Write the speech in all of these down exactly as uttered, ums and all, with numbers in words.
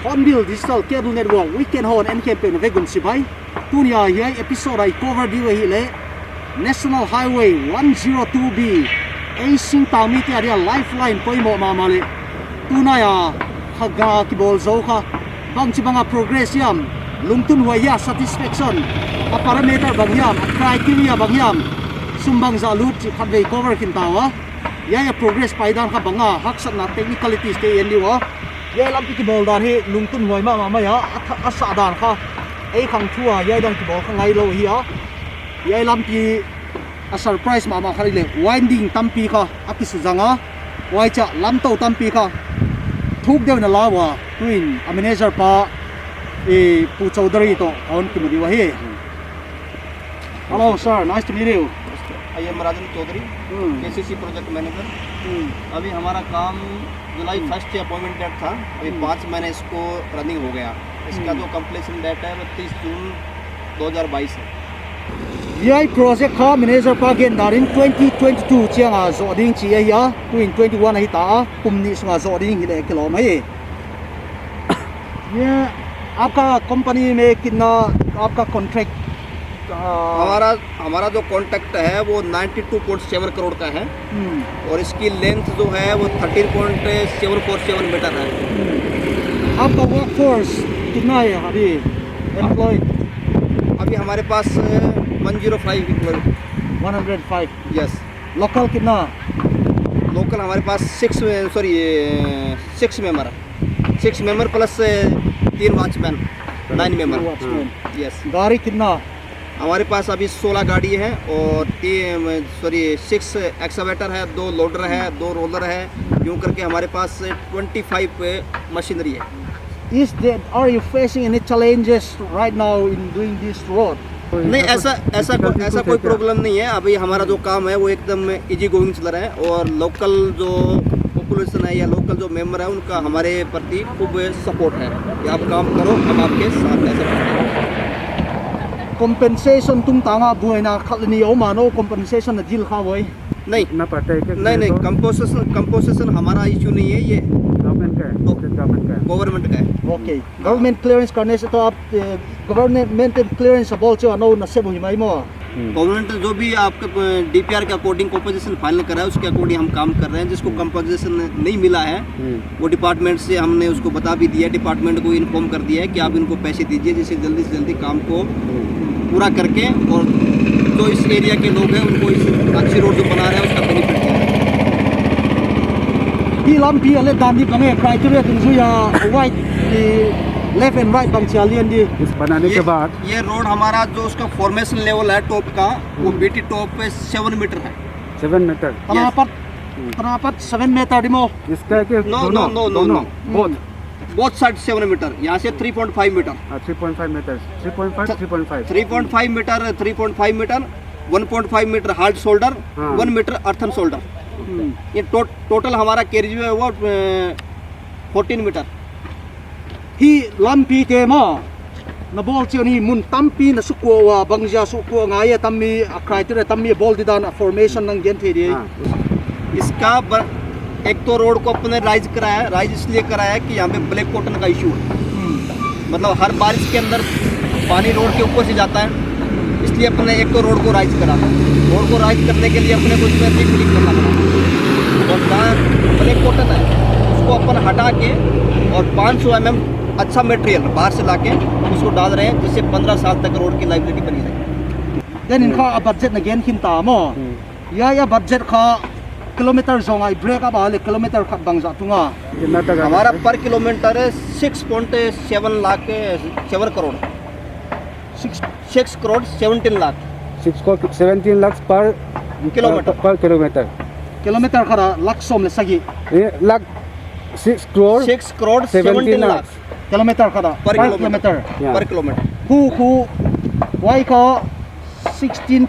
Hornbill Digital Cable Network, Weekend Horn and Campaign, vegum sibai. Tuni a hiai episode a i cover di uh ahihleh National Highway one zero two B, ei singtangmite adia lifeline poimoh mahmah leh. Tunai a kha ga kibawl zou kha, bangchibang a progress hiam, lungtunhuai hia, satisfaction, a parameter bang hiam, a criteria bang hiam, sum bangzah lut chih khatvei cover khin ta ua. Hiai a progress paidan kha bang a, haksatna technicalities te en di ua. Hiai lampi kibawl dan hi lungtunhuai mahmah mai a, a tha-, a sah dan kha ei khang thu a, hiai dan kibawl kha ngailou hi a. Hiai lampi a surprise mahmah kha leh winding tampi kha a kisuzang a, huai chiah lamtou tampi kha thuk deuh in a la ua. Tuin a manager pa, eh, Pu Chowdhury toh hon kimu di ua hi. Hello, sir. Nice to meet you. I am Rajan Chaudhary, Hmm. K C C project manager. Hmm. अभी हमारा काम जुलाई Hmm. First से appointment date था, अभी Hmm. पाँच महीने इसको रनिंग हो गया। इसका Hmm. जो कंप्लीशन डेट है वो तीस जून दो हज़ार बाईस है। Hiai project kha manager pa gen dan in twenty twenty-two chiang a zoh ding chi ahi a, tuin twenty-one ahi ta a, kum nih sung a zoh ding hileh kilawm hi. ये आपका कंपनी में कितना, आपका कॉन्ट्रैक्ट, आ, हमारा, हमारा जो contract है वो ninety two point seven crore का है हम्म। और इसकी लेंथ जो है वो thirteen point seven four seven metre है। हम्म। आपका वर्कफोर्स कितना है अभी एम्प्लॉय? अभी हमारे पास one zero five employ. One hundred five. Yes. Local कितना? लोकल हमारे पास सिक्स, सॉरी, सिक्स मेंबर है। सिक्स मेंबर प्लस, ए, तीन वॉचमैन, नाइन मेंबर। तीन वॉचमैन। यस। गाड़ी कितना? हमारे पास अभी सोलह गाड़ी है और ती-, सॉरी, सिक्स एक्सकवेटर है, दो लोडर है, दो रोलर है, यूं करके हमारे पास ट्वेंटी फ़ाइव मशीनरी है। Is there, are you facing any challenges right now in doing this road? नहीं, ऐसा, ऐसा को-, ऐसा कोई प्रॉब्लम नहीं है। अभी हमारा जो काम है वो एकदम इजी गोइंग चल रहा है और लोकल जो पॉपुलेशन है या लोकल जो मेंबर है उनका हमारे प्रति खूब सपोर्ट है कि आप काम करो, हम आपके साथ हैं, सब। Compensation tungtang a buaina khat leh nih om a, no compensation na dil kha ua? नहीं। नहीं, नहीं, कंपोजिशन, कंपोजिशन हमारा इशू नहीं है, ये गवर्नमेंट का है, तो स्टेट गवर्नमेंट का है। ओके। गवर्नमेंट क्लियरेंस करने से तो आप, ए, गवर्नमेंट क्लियरेंस बोल चे नो ना से बुझ माई मो। हम्म। गवर्नमेंट जो भी आपके, ए, डीपीआर के अकॉर्डिंग कंपोजिशन फाइनल करा है, उसके अकॉर्डिंग हम काम कर रहे हैं। जिसको हम्म। कंपोजिशन नहीं मिला है, हम्म। वो डिपार्टमेंट से हमने उसको बता भी दिया, डिपार्टमेंट को इन्फॉर्म कर दिया है कि आप इनको पैसे दीजिए, जिससे जल्दी से जल्दी काम को हम्म। पूरा करके और जो इस एरिया के लोग हैं उनको इस अच्छी रोड जो बना रहे हैं उसका बेनिफिट दे। Hi lampi a let dan di bang e, criteria dungzui a, wide di, left and right bangchi a lian di? इस बनाने के ये, बाद ये रोड हमारा जो उसका फॉर्मेशन लेवल है टॉप का, वो हम्म। बीटी टॉप पे सेवन मीटर है। Seven meter. यस। तनापत, हम्म। तनापत सेवन मीटर दिमो। इसका के नो, दोनों, नो, नो, नो, दोनों, no. Both. Both side seven meter, यहाँ से थ्री पॉइंट फ़ाइव मीटर। हाँ, three point five meter, three point five, three point five. Three point five meter, three point five meter, one point five meter hard shoulder, हाँ। One meter earthen shoulder. हम्म। ये टो-, total हमारा carriageway है वो, uh, fourteen meter. Hi lampi te maw, na bawl chiang hi mun tampi na sukua ua, bangzah sukua ngai a, tammi a criteria, tammi a bawl di dan a formation nang gen thei di. हाँ। इसका ब-, एक तो रोड को अपने राइज कराया, राइज इसलिए कराया कि यहाँ पे ब्लैक कॉटन का इशू है। हम्म। मतलब हर बारिश के अंदर पानी रोड के ऊपर से जाता है, इसलिए अपने एक तो रोड को राइज करा। रोड को राइज करने के लिए अपने को इसमें रिंग रिंग करना पड़ा। और जहाँ ब्लैक कॉटन है, उसको अपन हटा के और पाँच सौ एमएम अच्छा मटेरियल बाहर से लाके उसको डाल रहे हैं, जिससे पन्द्रह साल तक रोड की लाइबिलिटी बनी रहे। Then in kha a budget na gen khin ta maw. Hmm. Hiai a budget kha Kilometer zong a i break up a leh kilometer khat bangzah tung a? कितना तक आ हमारा सकता है? Per kilometer six point seven lakh, seven crore. Six Six crore seventeen lakh. Six crore seventeen lakhs per Kilometer. Per kilometer. Kilometer khat a lakh sawm leh sagih. A, lakh, six crore six crore seventeen seventeen lakhs. Kilometer khat a. Per Per kilometer. Kilometer. Yeah. Per kilometer. Khu, khu, huai kha sixteen,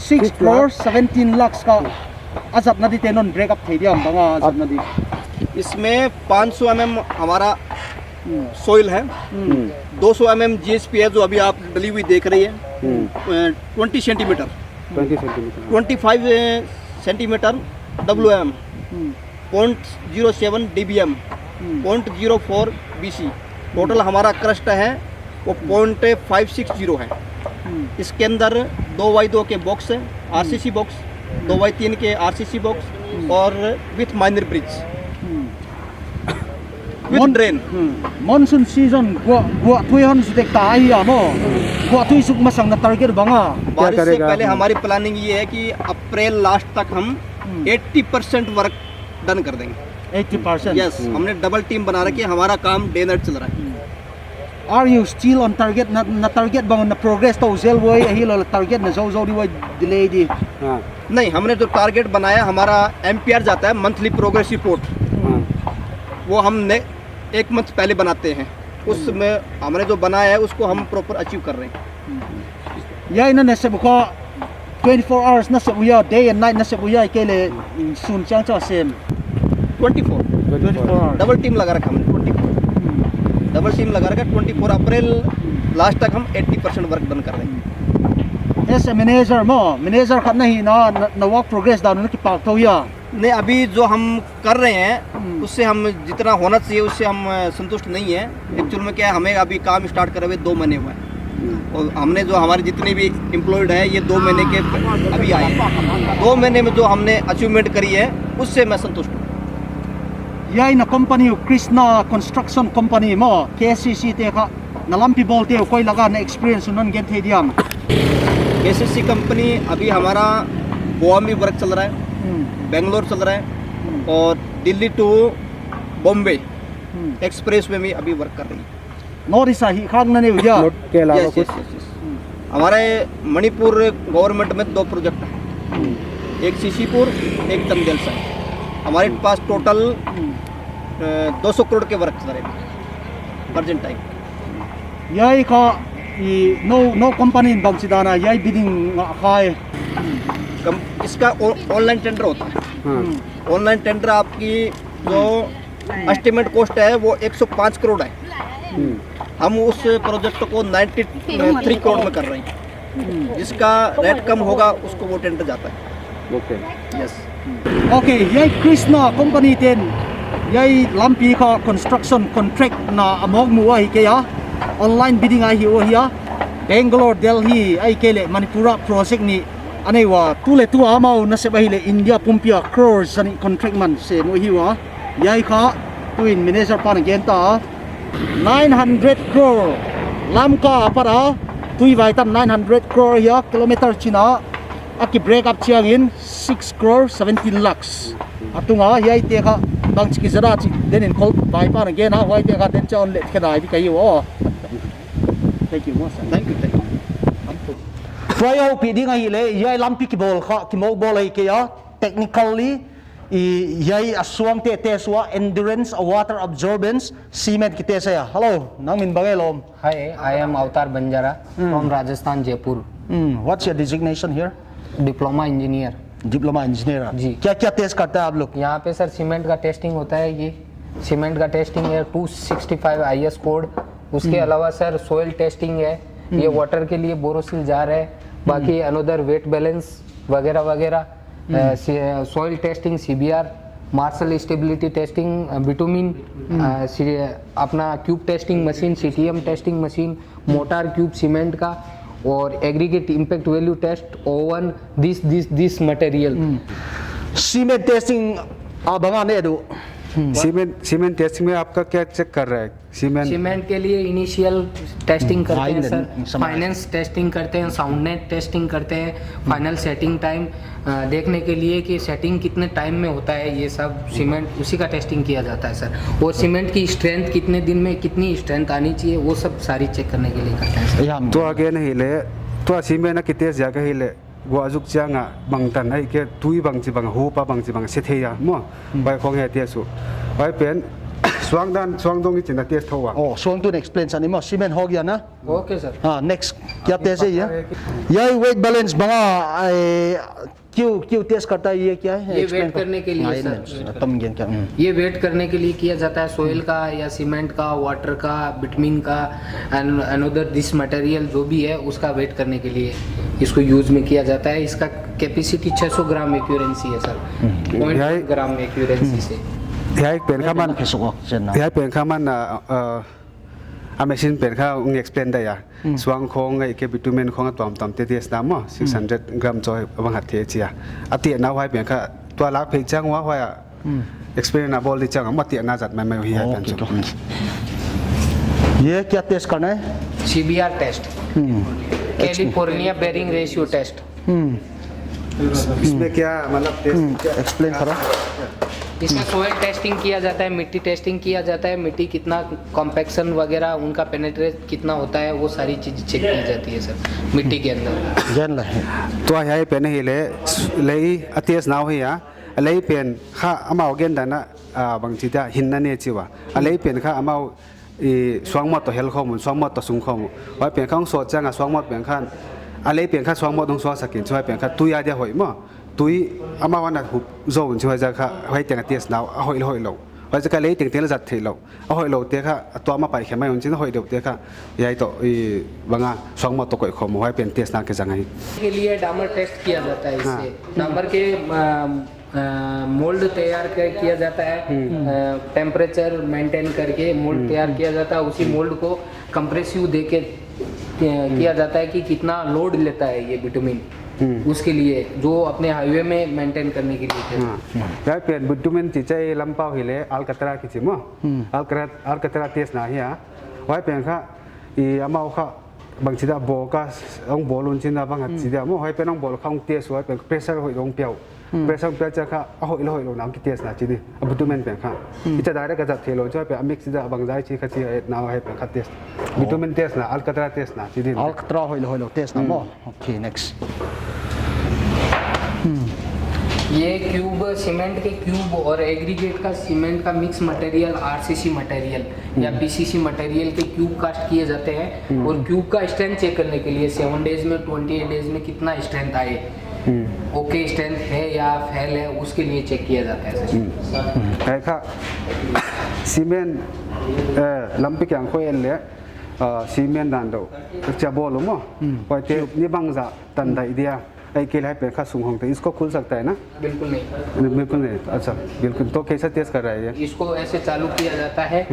six Six crore lakh. Seventeen lakhs kha. A zatna dingte non break up thei diam, bang a zatna ding? इसमें पाँच सौ एमएम हमारा हम्म। Soil है, हम्म। दो सौ MM GSP है, जो अभी आप डली हुई देख रही है, hmm. Uh, twenty centimeter. Twenty centimeter. Twenty five centimeter WM, hmm. Point zero seven DBM, hmm. Point zero four BC. Total हमारा क्रस्ट है, वो hmm. Point five six zero है। हम्म। इसके अंदर दो बाई दो के बॉक्स है, हम्म। आरसीसी बॉक्स, दो बाई तीन के आरसीसी बॉक्स हम्म। और with minor bridge. Hmm. With Mon-, drain. Hmm. Monsoon season, gua, gua tui hon su dek ta ahi a maw. Hmm. Gua tui suk masang na target bang a? बारिश से पहले हमारी प्लानिंग ये है कि अप्रैल लास्ट तक हम हम्म। एटी परसेंट वर्क डन कर देंगे। Eighty percent? यस, हम्म। हमने डबल टीम बना रखी है, हमारा काम डे नाइट चल रहा है। हम्म। Are you still on target? Na, na target bang na progress tou zel uai, ahihlou leh target na zou zou di uai, delay di? हाँ। नहीं, हमने जो टारगेट बनाया, हमारा एमपीआर जाता है, मंथली प्रोग्रेस रिपोर्ट, हाँ। वो हमने एक मंथ पहले बनाते हैं, उसमें हमने जो बनाया है उसको हम प्रॉपर अचीव कर रहे हैं। Hiai na nasep uh kha twenty four hours nasep uh hia, day and night nasep uh hia, ahihkeileh sun chiang chiang sem? Twenty four. Twenty four hours. Double team लगा रखा हमने, twenty four. Hmm. Double team लगा रखा, twenty four अप्रैल लास्ट तक हम eighty percent work done कर रहे हैं. As a manager maw, manager khat na hihna, na, na work progress dan uh na kipak thou hia? नहीं, अभी जो हम कर रहे हैं, हम्म। उससे हम जितना होना चाहिए, उससे हम, अ, संतुष्ट नहीं है। हम्म। एक्चुअल में क्या है, हमें अभी काम स्टार्ट करे हुए दो महीने हुए हैं। हम्म। और हमने जो हमारे जितने भी एम्प्लॉयड हैं, ये दो महीने के अभी आए हैं। दो महीने में जो हमने अचीवमेंट करी है, उससे मैं संतुष्ट हूँ। Hiai na company uh Krishna Construction Company maw, KCC te kha, na lampi bawlte uh koi lak a na experience uh non gen thei diam? KCC company अभी हमारा गोवा में वर्क चल रहा है, हम्म। बेंगलोर चल रहा है हम्म। और दिल्ली टू बॉम्बे हम्म। एक्सप्रेस वे में अभी वर्क कर रही है। North East a hih khak na nei uh hia? North के अलावा यस, कुछ? Yes, yes, yes. हम्म। हमारे मणिपुर गवर्नमेंट में दो प्रोजेक्ट हैं, हम्म। एक सीसीपुर, एक चंदेलसा। हमारे हम्म। पास टोटल, हम्म। अ, दो सौ करोड़ के वर्क चल रहे हैं present time. Hiai kha, i, no, no company in bangchidan a hiai bidding ngah kha e? कम-, इसका ऑ-, ऑनलाइन टेंडर होता है। हाँ। हम्म। ऑनलाइन टेंडर आपकी जो एस्टिमेट कॉस्ट है, वो एक सौ पाँच करोड़ है। हम्म। हम उस प्रोजेक्ट को नाइंटी थ्री करोड़ में कर रहे हैं। हम्म। जिसका रेट कम होगा, उसको वो टेंडर जाता है। Okay. Yes. Okay, hiai Krishna Company te'n hiai lampi kha construction contract na a mawk mu ahi kei a, online bidding ahi uh hia, Bangalore, Delhi, ahihkeileh Manipur a project nih a nei ua, tu leh tu a amau nasep ahihleh India pumpi a crores zanih contract man sem uh ahi ua. Hiai kha tuin manager pa'n a gen ta, nine hundred crore Lamka apat a tuivai tan nine hundred crore hia, kilometer chin a a ki break up chiangin six crore seventeen lakhs. A tung a, hiaite kha bangchi kizat a chih den in Kol vaipa'n a gen a, huaite kha den chiang leh khe dai di ka hi uh. Thank you, maw sir. Thank you, thank you. Huai houpih ding ahihleh, hiai lampi kibawl kha, kimawk bawl ahi kei a, technically, i, hiai a suangte test ua, endurance, a water absorbance, cement ki test a. Hello, nang min bang e lawm? Hi, I am Avatar Banjara Hmm. from Rajasthan, Jaipur. Hmm, what's your designation here? Diploma engineer. Diploma engineer. जी। क्या क्या टेस्ट करता है आप लोग? यहाँ पे sir cement का टेस्टिंग होता है, ये सीमेंट का टेस्टिंग है, two sixty five IS code. उसके हम्म। अलावा सर सॉइल टेस्टिंग है, ये हम्म। वाटर के लिए बोरोसिल जा रहा है, बाकी हम्म। अनदर वेट बैलेंस वगैरह वगैरह, हम्म। अ, सी-, uh, soil testing, CBR, Marshall stability testing, uh, bitumen, hmm. Uh, सी-, अपना cube testing machine, CTM testing machine, mortar cube cement का और aggregate impact value test, oven, this, this, this material. Hmm. Cement testing a bang a ne du? Cement cement testing में आपका क्या चेक कर रहा है? सीमेंट सीमेंट के लिए इनिशियल टेस्टिंग करते हैं, सर। फाइनेंस टेस्टिंग करते हैं, साउंडनेस टेस्टिंग करते हैं, फाइनल सेटिंग टाइम देखने के लिए कि सेटिंग कितने टाइम में होता है, ये सब सीमेंट उसी का टेस्टिंग किया जाता है, सर। और सीमेंट की स्ट्रेंथ, कितने दिन में कितनी स्ट्रेंथ आनी चाहिए, वो सब सारी चेक करने के लिए करते हैं, sir. Tuagen hileh, tua cement na kitest jiak hileh, gua zuk chiang a bangtan ahihkeileh tui bangchi bang, hupa bangchi bang se thei a maw. Huai khong hi test uh. Huai pen suang dan, suang dong i chih na test thou a. Oh, suang tun explain sa ni maw, cement हो गया ना? Okay sir. हाँ, नेक्स्ट क्या टेस्ट है ये? ये wait balance बंगा, ए, क्यों क्यों टेस्ट करता है, ये क्या है? ये वेट करने के लिए, सर। ये वेट करने के लिए किया जाता है, सॉइल का या सीमेंट का, वाटर का, बिटमिन का, एंड अनदर दिस मटेरियल जो भी है, उसका वेट करने के लिए इसको यूज में किया जाता है। इसका कैपेसिटी छह सौ ग्राम एक्यूरेंसी है, सर। पॉइंट ग्राम एक्यूरेंसी से। Hiai pen kha man, hiai pen kha man, a machine pen kha hong explain da ya. Suang khong ahihkeileh bitumen khong a tuamtuam te test na maw, six hundred gram chauh bang hat thei chia. A tehna huai pen kha tua lak phei chiang ua huai a explain na bawl di chiang a maw, tehna zat maimai uh hi a tan chu. ये क्या test करना है? CBR test, California bearing ratio test. इसमें क्या, मतलब, टेस्ट क्या? एक्सप्लेन करो। इसमें सॉइल टेस्टिंग किया जाता है, मिट्टी टेस्टिंग किया जाता है, मिट्टी कितना कॉम्पैक्शन वगैरह, उनका पेनिट्रेट कितना होता है, वो सारी चीज चेक की जाती है, सर, मिट्टी के अंदर। Tua hiai pen hileh, lei a test na uh hi a, a lei pen kha amau gen dan a, bangchi dia hinna ne chi ua. A lei pen kha amau suangmawt toh hel khawm un, suangmawt toh sung khawm un. Huai pen kha hong sawt chiang a suangmawt pen kha, a lei pen kha suangmawt hong suaksak in, huai pen kha tui a dia hoih maw. Tui amau ana hup zou un, huai za kha huai teng a test na uh a hoih leh hoihlou. Huai za kha lei tengteng leh zat theilou. A hoihloute kha a tuam a paikhe mai un, a hoih deuhte kha hiai toh banga suangmawt toh koih khawm un, huai pen test na kizang ahi. के लिए डामर टेस्ट किया जाता है इससे। डामर के मोल्ड तैयार किया जाता है, टेम्परेचर मेंटेन करके मोल्ड तैयार किया जाता है। उसी मोल्ड को कंप्रेसिव देके किया जाता है कि कितना लोड लेता है ये बिटुमिन, उसके लिए, जो अपने हाईवे में मेंटेन करने के लिए। Hiai pen bitumen chih chiang lampa uh hileh Alcatra kichi maw. Alcatra test na hi a. Huai pen kha amau kha bangchi dia bawl kha, hong bawl un chin a bang hat chi dia maw. Huai pen hong bawl kha hong test uh, huai pen pressure hoihlou hong pia uh. Pressure hong pia chiang kha a hoih leh hoihlou na hong kitest na chi di. A bitumen pen kha hichia direct a zat theilou, huai pen a mix dia bangzah chi kha chi a et na, huai pen kha test. Bitumen test na, Alcatra test na chi di. Alcatra hoih leh hoihlou test na maw. Okay, next. ये cube, cement के क्यूब और एग्रीगेट का सीमेंट का mix material, RCC material या PCC material के cube cast किए जाते हैं। और क्यूब का स्ट्रेंथ चेक करने के लिए सेवन डेज में, ट्वेंटी एट डेज में कितना स्ट्रेंथ आए, ओके स्ट्रेंथ है या फेल है, उसके लिए चेक किया जाता है, sir. Hiai kha cement, lampi kiang khoi en leh cement dan deuh chia bawl uh maw. Huaite ni bangzah tan daih dia. Ahihkeileh hiai pen kha sung hong te, इसको खुल सकता है ना? बिल्कुल नहीं। बिल्कुल नहीं। अच्छा, बिल्कुल। तो कैसा टेस्ट कर रहा है ये? इसको ऐसे चालू किया जाता है।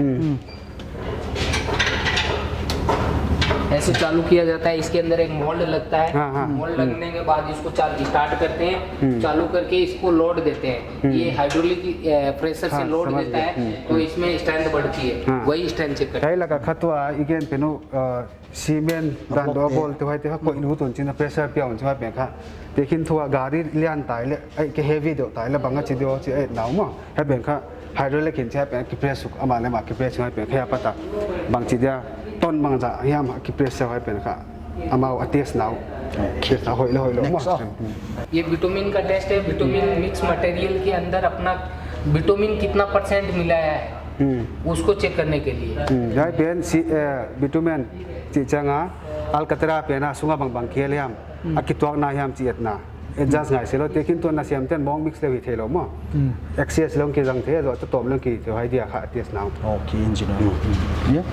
ऐसे चालू किया जाता है, इसके अंदर एक मोल्ड लगता है। हाँ, हाँ। मोल्ड लगने के बाद इसको चाल-, स्टार्ट करते हैं। चालू करके इसको लोड देते हैं। ये हाइड्रोलिक, अ, प्रेशर से लोड देता है, तो इसमें स्ट्रेंथ बढ़ती है। वही स्ट्रेंथ चेक करते हैं। Hiai laka kha tua i gen pen uh, cement dan deuh a bawlte huaite kha koih lut un chin a pressure pia un chin, huai pen kha tekhin thua gari lian ta leh, ahihkeileh heavy deuh ta leh bang a chi deuh chi a et na uh maw. Huai pen kha hydraulic in chi, huai pen kipress uh, amah leh amah kipress, huai pen kha apat a bangchi dia ton bangzah hiam kipress, huai pen kha amau a test na uh. Test na hoih leh hoihlou maw. ये बिटुमिन का टेस्ट है, bitumen mix material के अंदर अपना बिटुमिन कितना परसेंट मिलाया है, उसको चेक करने के लिए। Hiai pen bitumen chih chiang a Alcatra pen a sung a bangbang khel hiam, a kituakna hiam chih etna. Adjust ngai sih lou, tekhin tuan na siam ten mong mix leh hi theilou maw. Excess leng kizang thei, zoh tawm leng kithei, huai dia kha test na uh. Okay, engineer.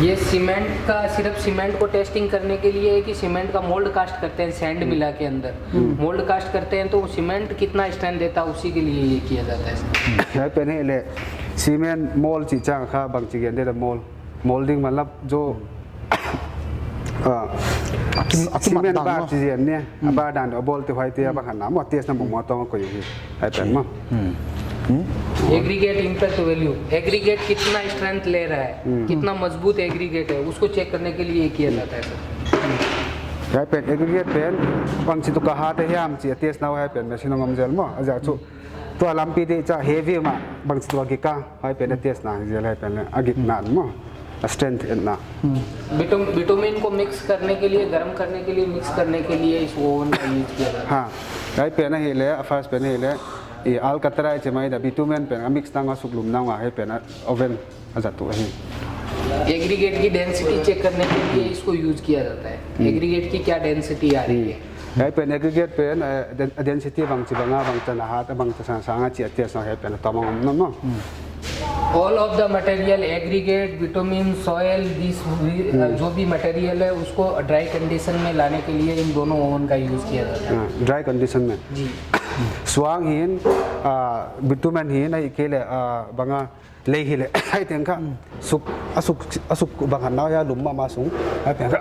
ये सीमेंट का, सिर्फ सीमेंट को टेस्टिंग करने के लिए है कि सीमेंट का मोल्ड कास्ट करते हैं सैंड मिला के अंदर। मोल्ड कास्ट करते हैं तो सीमेंट कितना स्ट्रेंथ देता है, उसी के लिए ये किया जाता है, sir. Hiai pen hileh cement mould chih chiang kha bangchi gen dia, mould, moulding मतलब जो सीमेंट बार chi zen ni, a bar dan deuh a bawlte huaite a bang hat na maw, test na mong mong tawng a koih uh hi. Hiai pen maw. Aggregate impact value, aggregate कितना स्ट्रेंथ ले रहा है, कितना मजबूत एग्रीगेट है, उसको चेक करने के लिए किया जाता है, sir. Hiai pen aggregate pen bangchi tuk a hat a hiam chih a test na uh hiai pen machine a om zel maw. A ziak chu tua lampi di cha heavy mah bangchi tuk a gik a, hiai pen a test na zel, hiai pen a gikna maw, a strength etna. बिटुम बिटुमिन को मिक्स करने के लिए, गर्म करने के लिए, मिक्स करने के लिए इस ओवन का यूज़ किया जाता है। Ha, hiai pen ahihleh, a first pen ahihleh, i alkatara chih mai da bitumen pen a mix tang a suk lum nang a, hiai pen a oven a zat uh ahi. Aggregate की density check करने के लिए इसको यूज़ किया जाता है। एग्रीगेट की क्या डेंसिटी आ रही है। Hiai pen aggregate pen, eh, den-, density bangchi bang a, bangchan a hat, bangchan sang a chih a test na uh hiai pen a tawm a om maw. All of the material, aggregate, bitumen, soil, this, जो भी मटेरियल है, उसको dry condition में लाने के लिए इन दोनों ओवन का यूज़ किया जाता है। Dry condition में. जी. Suang hi'n, bitumen hi'n, ahihkeileh bang a lei hileh, hiai teng kha suk, a suk, a suk bang khat na uh hiai lum mahmah sung, hiai pen kha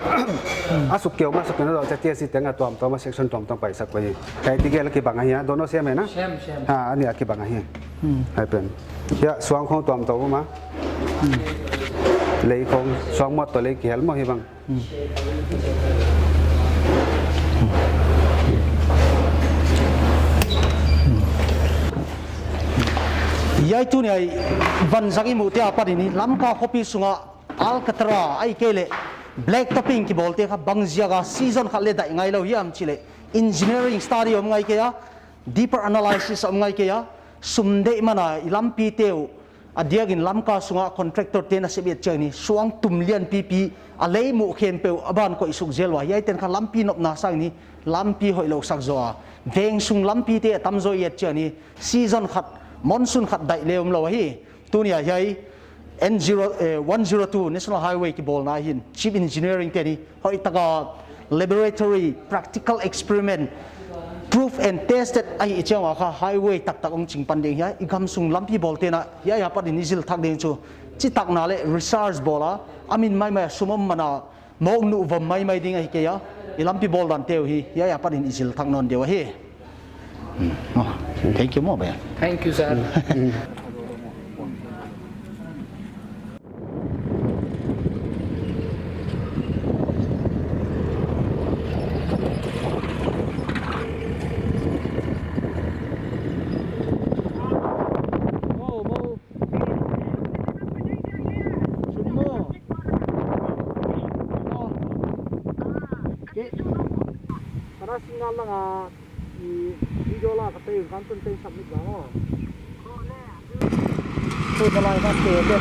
a suk keu mah, suk keu na uh, cha test i teng a tuamtuam a section tuamtuam paisak uh ahi. Hiai tegel a kibang ahi a, दोनों सेम है ना? Same, same. Ha, a nih a kibang ahi. Hiai pen. Hiai suang khong tuamtuam mah. Lei khong, suang mawt toh lei kihel maw hi bang. Hiai tuni a i vanzak i muhte apat in Lamka khopi sunga alkatara ahihkeileh black topping kibawlte kha bangziak a season khat leh daih ngailou hiam chih leh engineering study om ngai kei a, deeper analysis om ngai kei a, sum deih man a i lampite uh a diakin Lamka sunga contractor te nasep et chiangin suang tum lian pipi a lei muh khempeuh a ban koih suk zel ua, hiaite'n kha lampi nopna sangin lampi hoihlou sak zaw a, veng sung lampite a tamzaw et chiangin season khat, monsoon khat daih leh omlou ahi. Tuni a hiai N zero, eh, one zero two National Highway kibawlna hi'n chief engineering te'n hoihtaka laboratory practical experiment proof and tested ahih chiang a kha highway taktak hong ching pan ding hi a, i gamsung lampi bawlte'n hiai apat in i zil thak ding chu chitakna leh research bawl a, a min maimai a sum om man a mawk nuh vom maimai ding ahi kei a, i lampi bawl dante uh hi hiai apat in i zil thak nawn deuh ahi. Thank you maw, bhai. Thank you, sir. Kana singal langa i video la ka tei kan tun tei submit ba mo. Ko na lai ka tei te.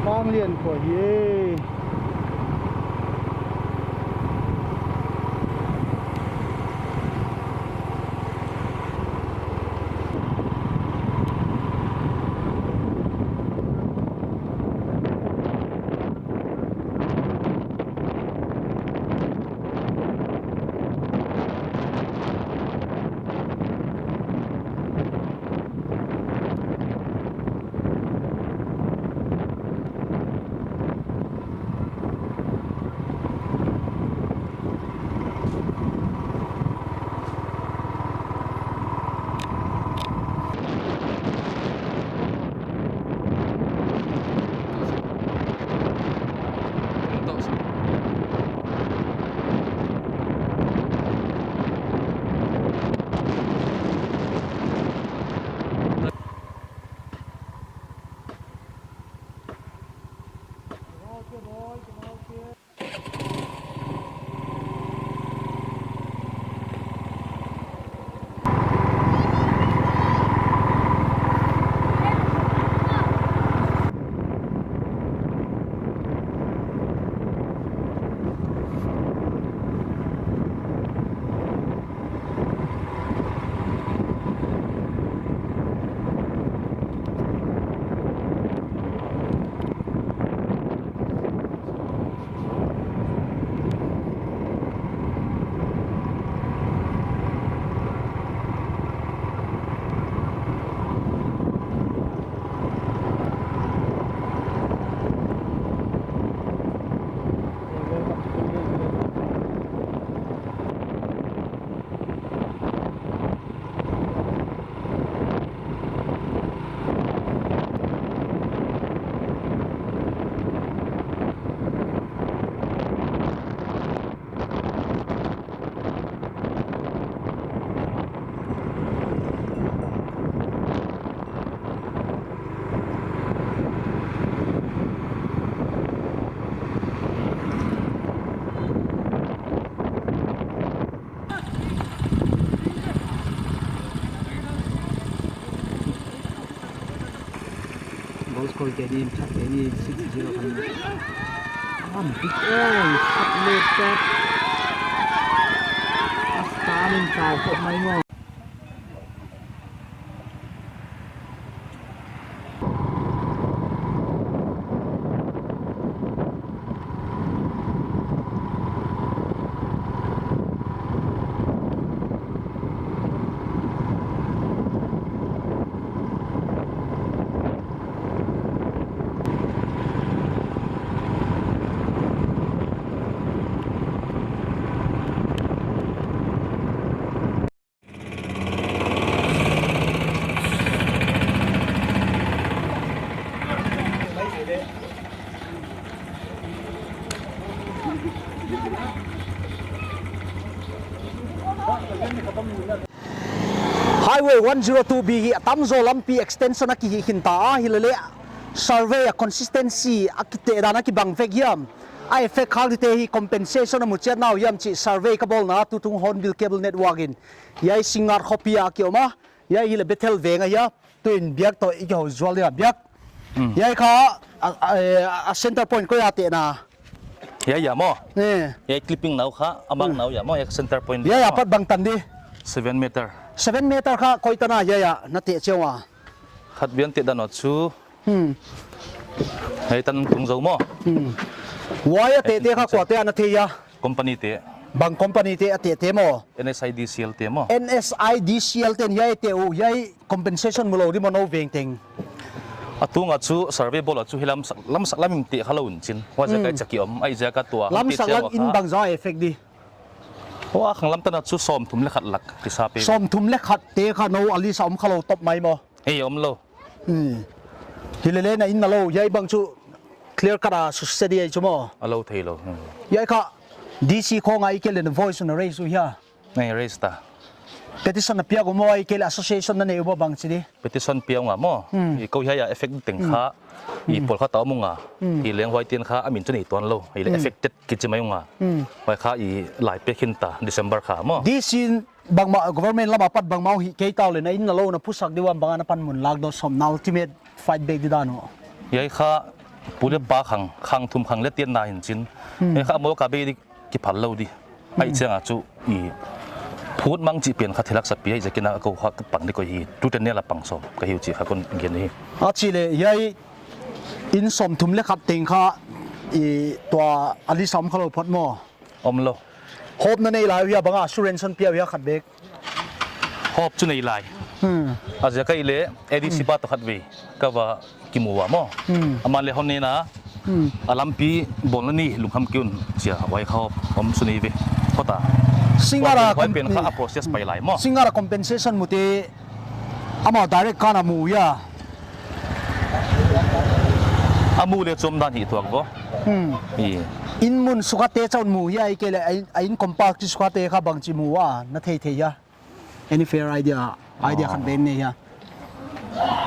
Panglian khua hi. Koi ke din, chat ke din, six zero kan. Am big oi, chat le chat. Asta nin kau ko mai mo. Highway one zero two B hi a tamzaw lampi extension a kihih khin ta a, hilele survey a consistency a kite dan a kibang vek hiam, a effect khak dite hi compensation a mu chiat nau hiam chih survey ka bawlna tutung Hornbill Cable Network in hiai Singngat khopi a ki om a, hiai hileh Bethel veng ahi a, tuin biak toh i kihou zual dia biak. Hmm. Hiai kha a, a, a, a center point koi a tehna? Hiai a maw. Eh. Hiai clipping nau kha, a mang nau a maw, hiai center point. Hiai a pat bang tan di? Seven meter. Seven meter kha koi tan a hiai a na teh chiang ua? Khat bian teh dan uh chu. Hmm. Hiai tan tung zou maw. Hmm. Huai a teh teh kha kuate a na thei a? Company te. Bang company te a teh teh maw? N S I D C L te maw? N S I D C L ten hiai teh uh, hiai compensation mu lou di maw nou veng teng? A tung a chu survey bawl a chu hi lamsak, lamsak lam in teh kha lou un chin. Huaiziak a i chak i om, huaiziak a tua. Lamsak lam in bangzah effect di? Huai khang lam tan a chu sawmthum leh khat lak kisa pe. Sawmthum leh khat teh kha nou a list a om kha lou top mai maw? Ei, om lou. Hmm. Hilele na in na lou, hiai bang chu clear cut a suse di ahi chu maw? A lou thei lou. Hmm. Hiai kha D C khong a i ke leh na voice na raise uh hia? Nei, raise ta. Petition na piak uh maw, i ke leh association na nei uh maw bang chi di? Petition piak ung a maw. Hmm. I kou hiai a effect teng kha. Hmm. I pawl kha ta om ung a. Hmm. Hileng huai teng kha a min chu nei tuan lou. Hileh affected kichi mai ung a. Hmm. Huai kha i lai pek khin ta December kha maw. D C bangmah government lam a pat bangmah hih kei ta uleh na in na lou na phusak di uam, bang a na panmun lak dou sawm na ultimate fight back di dan uh? Hiai kha pu leh pa khang, khang thum khang leh tian na hin chin. Hmm. Hiai kha maw ka be di kiphal lou di. Huai chiang a chu i phut mang chih pen kha thilak sa pi a, i zakin a kou kha ka pang di koi hi. Tu ten ne la pang sawm ka hi uh chih kha kon gen hi. A chih leh hiai in sawmthum leh khat teng kha i tua a list a om kha lou phot maw? Om lou. Hope na nei lai uh hia, bang a assurance hon pia uh hia khat bek? Hope chu nei lai. Hmm. A ziak ahihleh A D C pa toh khat vei ka va kimu ua maw. Hmm. Aman leh hon nena. Hmm. A lampi bawlna ni lungkham kei un chia, huai kha hope om suk ni ve. Khota. Singngat a huai pen kha a process pai lai maw. Singngat a compensation mute amau direct kan a mu hia? A mu leh chu omdan hi tuak vo. Hmm. I. In mun suk a teh chauh mu hia, i ke leh a in, a in compound suk a teh kha bangchi mu ua, na thei thei hia? Any fair idea? Idea khat bek nei hia?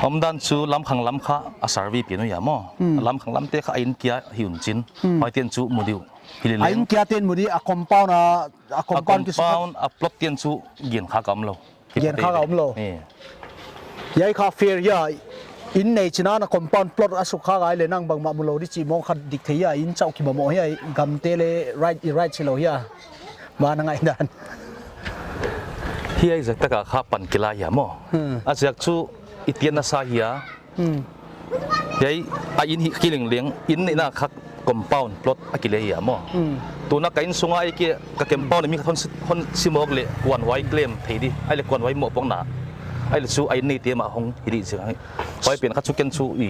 Omdan chu lamkhang lam kha a survey pian uh hia maw. Hmm. Lamkhang lam teh kha a in kia hi un chin. Hmm. Huai teng chu mu di uh. Hilele. A in kia teng mu di, a compound a, a compound suk a. A compound a plot teng chu gen kha ka om lou. Gen kha ka om lou. Eh. Hiai kha fair hia, in nei chin a na compound plot a suk kha ka ahihleh nang bangmah mu lou di chih mawng khat dik thei hia, in chauh kibang maw hia, gam te leh right, i right si lou hia. Bang na ngaihdan? Hiai zak tak a kha pan kila hia maw. Hmm. A ziak chu i tian na sa hia. Hmm. Hiai a in hi kilengleng, in neihna kha compound plot a kile hia maw. Hmm. Tuna ka in sung a i ke ka compound mi khat hon si, hon si mawk leh kuanhuai claim thei di. Ahihleh kuanhuai mohpuakna. Ahihleh chu a in neite mah hong hi di ziak ahi. Huai pen kha chu ken chu i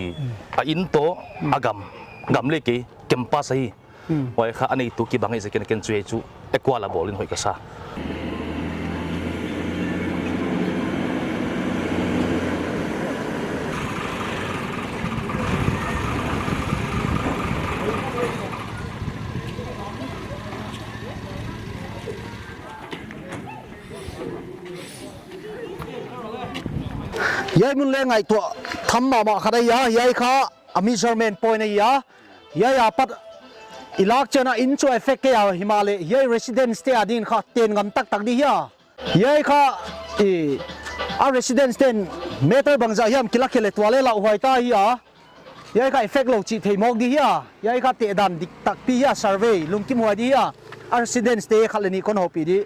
a in toh a gam, gam leh kei campus ahi. Hmm. Huai kha a neitu kibang ahi ziakin ken chu hiai chu equal a bawl in hoih ka sa. Hiai mun leh ngaihtuah tham mahmah khat ahi a, hiai kha a measurement point ahi a. Hiai a pat i lak chiang a in chu effect kei a, himahleh hiai residence te ading kha ten ngam taktak di hia? Hiai kha i a residence ten meter bangzah hiam kila khe leh tua leh lauhuai ta hi a. Hiai kha effect lou chih thei mawk di hia? Hiai kha tehdan dik takpi hia, survey lungkimhuai di hia? A residents te khat leh nih kon houpih di.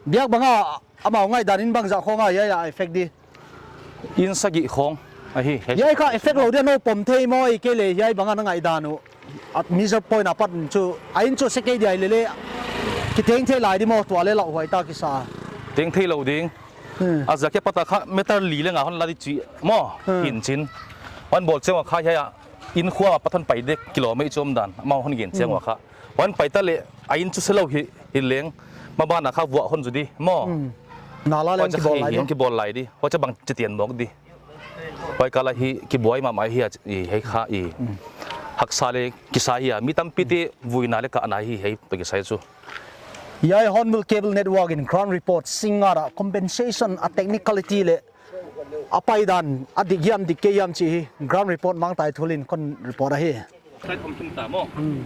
Biakbang a amau ngaihdan in bangzah khawng a hiai a effect di? Inn sagih khawng ahi, hiai. Hiai kha effect lou dia, nou pom thei maw, ahihkeileh hiai bang a na ngaihdan uh, a major point apat chu, a inn chu se kei dia lele, kiteng thei lai di maw, tua leh lauhuai ta kisa. Teng thei lou ding. Hmm. A ziak apat a kha meter li leh nga hon la di chih maw. Hmm. Hinchin. Hon bawl chiang ua kha hiai a inn khua apat hon pai dek kilometer chom dan. Amau hon gen chiang ua kha. Hon pai ta leh a inn chu se lou hi, hi leng. Maban a kha vuah hon zu di maw. Hmm. Nala leng huai chu kibawl lai di. Kibawl lai di. Huai chu bangchi tian mawk di. Huai kal a hi kibuai mahmah hi a, i, hiai kha i. Hmm. Haksa leh kisa hi a. Mi tampi te vuina leh kahna hi hiai toh kisai chu. Hiai Hornbill Cable Network in ground report Singngat a compensation a technicality leh a paidan a dik hiam dik kei hiam chih hi ground report Mangtai Thul in kon report ahi. Side om tung ta maw. Hmm.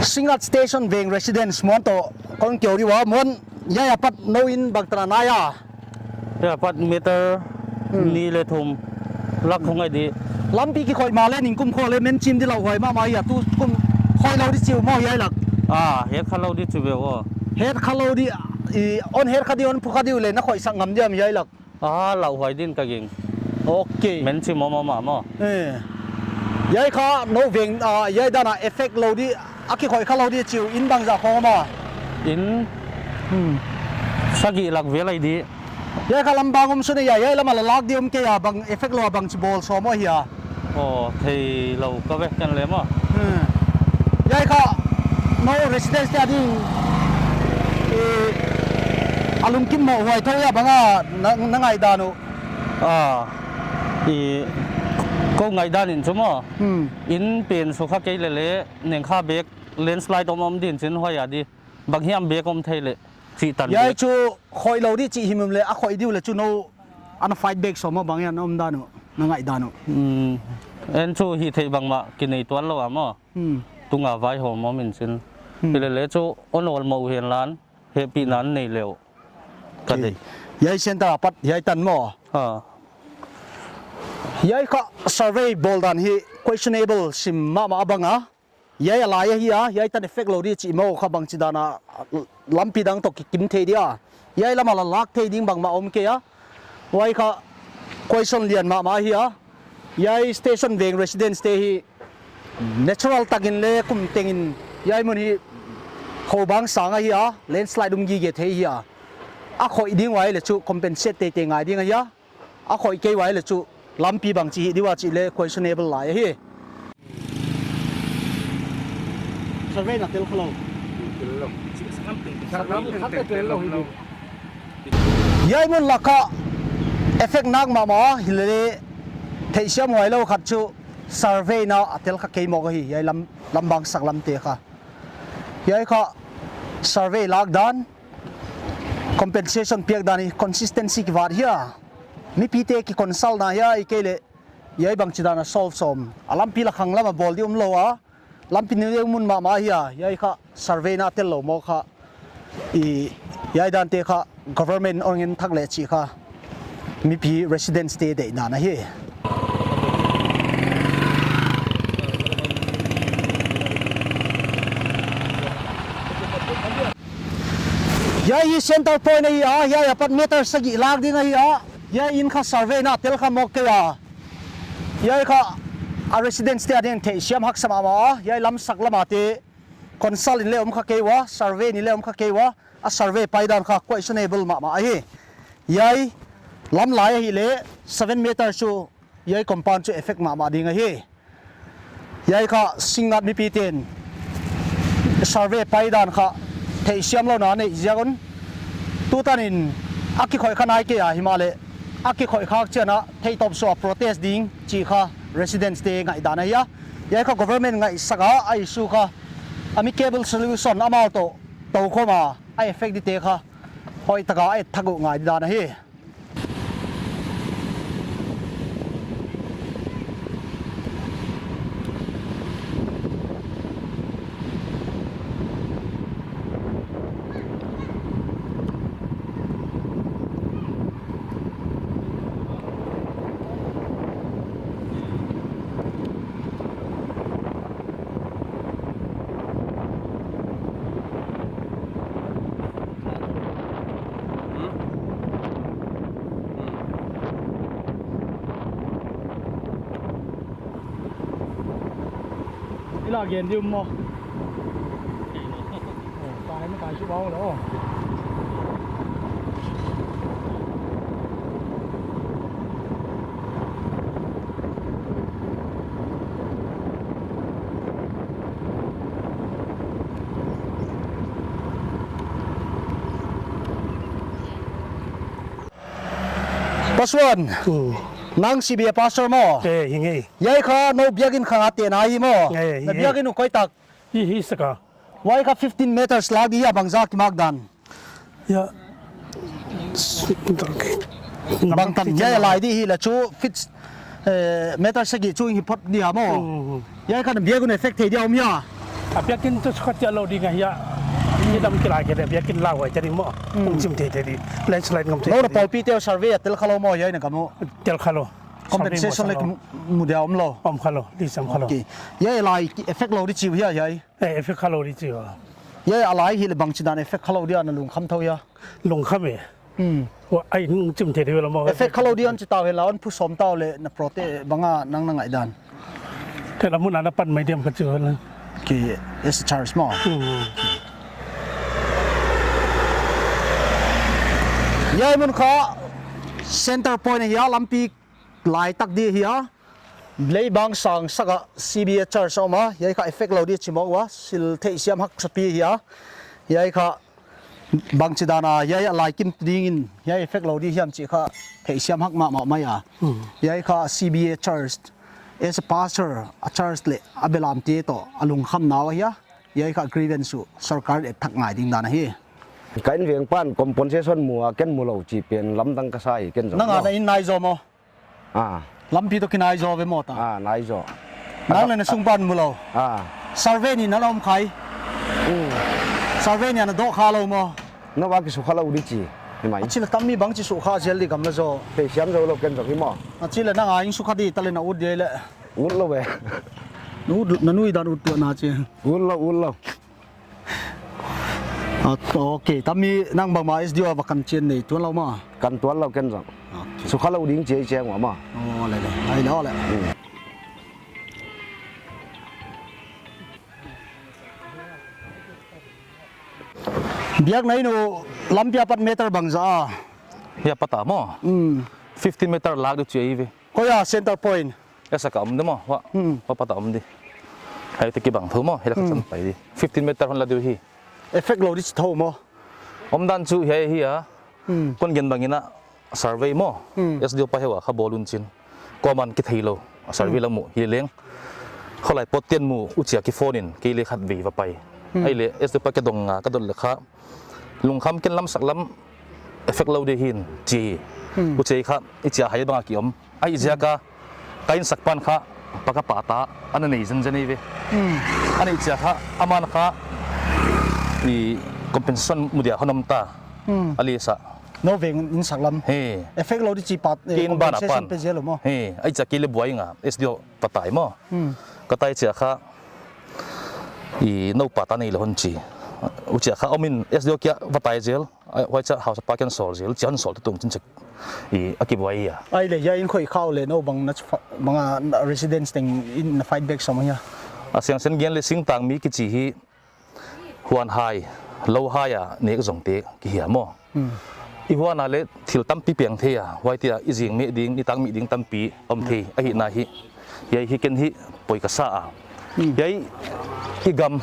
Singngat Station Veng residents muan toh kon keu di ua, muan, hiai apat nou inn bangtan a nai a? Hiai apat meter Hmm. nih leh thum lak khawng ahi di. Lampi kikhoih mahleh ningkum khawng leh men chim di lauhuai mahmah hia, tukum khoih lou di chi uh maw hiai lak? Ah, het kha lou di chi uh ve aw. Het kha lou di, i, hon het kha di, hon phu kha di uleh na khoihsak ngam diam hiai lak? Ah, lauhuai din ka gingta. Ok. Men chim mahmah maw. Eh. Hiai kha nou veng, ah, hiai dan a effect lou di, a kikhoih kha lou di chi uh, inn bangzah khawng maw? Inn Hmm. sagih lak vel ahi di. Hiai kha lam bang om sun a hia, hiai lam a la lak di om kei a, bang effect lou a bangchi bawl sawm uh hia? Aw, thei lou ka ve ken leh maw. Hmm. Hiai kha nou residents te ading, eh, a lungkimhuai thou hia bang a na, na ngaihdan uh? Ah, i, kou ngaihdan in chu maw. Hmm. Inn pen sukha kei lele, neng kha bek landslide om om din chin huai a di. Bang hiam bek om thei leh, chih tan bek. Hiai chu khoih lou di chih himhim leh, a khoih di uleh chu nou ana fight back sawm maw, bang hiam na omdan uh, na ngaihdan uh? Hmm. En chu hih theih bangmah kinei tuan lou a maw. Hmm. Tung a vaihawm om in chin. Hmm. Hilele chu hon awlmoh uh hen lan, hehpihna nei leh uh. Ka deih. Hiai center apat, hiai tan maw. Ah. Hiai kha survey bawl dan hi questionable sim mahmah a bang a. Hiai a lai ahi a, hiai tan effect lou di chih maw kha bangchi dan a lampi dang toh kikim thei dia. Hiai lam a la lak thei ding bangmah om kei a. Huai kha question lian mahmah ahi a. Hiai Station Veng residents te hi natural takin leh kum tengin hiai mun hi khobang sang ahi a, landslide um gige thei hi a. A khoih ding uai leh chu compensate teitei ngai ding ahi a. A khoih kei uai leh chu lampi bangchi hih di ua chih leh questionable lai ahi. Survey na tel kha lou. Hiai mun lak kha effect nak mahmah, hilele theihsiam huai lou khat chu survey na a tel kha kei mawk ahi, hiai lam, lam bangsak lam te kha. Hiai kha survey lak dan, compensation piak dan hi consistency kivat hia. Mipite ki consult na hia, ahihkeileh hiai bangchi dan a solve sawm. A lampi la khang lam a bawl di um lou a. Lampi neu mun mahmah hia, hiai kha survey na tel lou maw kha. I, hiai dan te kha government hon ngen thak leh chih kha mipi residents te deihdan ahi. Hiai hi center point ahi a, hiai apat meter sagih lak ding ahi a. Hiai in kha survey na tel kha mawk kei a. Hiai kha a residents te ading theihsiam haksa mahmah a. Hiai lam sak lam a te consult in leh om kha kei ua, survey in leh om kha kei ua. A survey paidan kha questionable mahmah ahi. Hiai lam lai ahihleh seven meter chu hiai compound chu effect mahmah ding ahi. Hiai kha Singngat mipiten survey paidan kha theihsiam louhna neih ziak un, tutan in a kikhoih kha nai kei a, himahleh a kikhoih khak chiang a theih tawp suah protest ding chih kha residents te ngaihdan ahi a. Hiai kha government ngaihsak a, a issue kha amicable solution amau toh toukhawm a, a effect dite kha hoihtak a a et thak uh ngai dan ahi. La gen di maw. Oh, tai ma tai su bau lo. Pastor, hmm, nang C B A pastor maw? Eh, hi nge. Hiai kha nou biakin khang a tehna hi maw? Eh, hi nge. Na biakin uh koi tak? Hi, hi saka. Huai kha fifteen meters lak di hia, bangzah kimak dan? Ya. Bangtan, hiai lai di hi la chu feet, eh, meter sagih chu hi phot di hia maw? Hmm, hmm, hmm. Hiai kha na biakinn effect thei di a om hia? A biakin chu khat ya lo di ngai hia. Hi dam kilai ke de biakin la huai chani maw. Hmm. Hong chim thei thei di. Landslide ngam thei. Nou na thei di. Paupite uh survey a tel kha lou maw hiai na ka mu? Tel kha lou. Compensation leh mu dia om lou? Om kha lou, di sam kha lou. Okay. Hiai lai effect lou di chi uh hia hiai? Eh, effect kha lou di chi uh. Hiai a lai hi leh bangchidan effect kha lou di a na lungkham thou hia? Lungkham e. Hmm. Huai hong chim thei di ve lou maw. Effect kha lou di hon chi tau hen la hon phu sawm tau leh na protect bang a nang na ngaihdan. Ken a mun a na pan mai diam ka chi uh la. Ki as a church maw. Hmm. Hiai mun kha center point hia, lampi lai tak di hia. Leibang sang saka C B A church om a, hiai kha effect lou di chi maw ua, sil theihsiam haksa pi hia. Hiai kha bangchidan a, hiai a lai kim dingin, hiai effect lou di hiam chih kha theihsiam hak mahmah mai a. Hmm. Hiai kha C B A church, as a pastor, a church leh a belamte toh a lungkhamna uh hia. Hiai kha grievance uh sorkar et thak ngai ding dan ahi. Ka inveng pan compensation mu a, ken mu lou chih pen lamdang ka sa hi ken zong. Nang a na inn nai zaw maw? Ah. Lampi toh kinai zaw ve maw ta? Ah, nai zaw. Nang leh na sung pan mu lou. Ah. Survey ni na lom khai. Hmm. Survey ni a na doh kha lou maw? Na va kisu kha lou di chi. Hi mai. A chi leh tam mi bangchi su kha zel di gam la zaw. Theihsiam zaw lou ken zong hi maw? A chi leh nang a inn su kha di ta leh na ut di leh. Ut lou ve. Na ut, na nui dan ut tuan a chi. Ut lou, ut lou. Ah, okay, tam mi nang bangmah S D O a va kan chian nei tuan lou maw? Kan tuan lou ken zong. Okay. Su kha lou ding chi chiang ua maw? Oh, le le. Ai lou le. Hmm. Biakna inn uh lampi apat meter bangzah a? Hiai apat a maw? Hmm. Fifteen meter lak di chi ahi ve. Koi a center point? Esa ka om di maw, huai. Hmm. Huai apat a om di. Hiai te kibang thou maw, hiai lak a chan pai di. Fifteen meter hon la di uh hi. Effect lou di chi thou maw? Omdan chu hiai hi a. Hmm. Kon gen bangin a survey maw. Hmm. S D O pa hiai ua kha bawl un chin. Kuaman kithei lou. A survey la mu hi leng. Kholai pot ten mu, huchia kiphone in, kei leh khatvei va pai. Hmm. Ahihleh S D O pa kidong a, ka dot leh kha. Lungkham ken lamsak lam effect lou di hi chi. Hmm. Huchia kha, i chia hai bang a ki om. Ahi ziak a, ka innsak pan kha, pa ka pa ta, ana nei zenzen ei ve. Hmm. Ana i chia kha, aman kha, i compensation mu dia hon om ta. Hmm. A leh sa. Nou veng innsak lam. He. Effect lou di chi pat, eh, kei inn ban a compensation pan pe zel lou maw? He. Ahi chia kei leh buai nga, S D O pa tai maw? Hmm. Ka tai chia kha, i nou pa ta nei lou hon chi. Huchia kha, omin S D O kia va tai zel. Ai, huai chia hausapa kiang sawl zel, chiang sawl tutung chin chek. I, a kibuai a. Ai le, hiai inn khoih khau leh nou bang na ch-, bang a, na residents teng in na fight back sawm hia. A siangsen gen leh singtang mi kichi hi huan hai, lou hai a nek zong te ki hia maw. Hmm. I huan a leh thil tampi piang thei a, huai tia i zing meh ding, i tang mih ding tampi om thei, ahihna hi. Hiai hi ken hi poi ka sa a. Hmm. Hiai i gam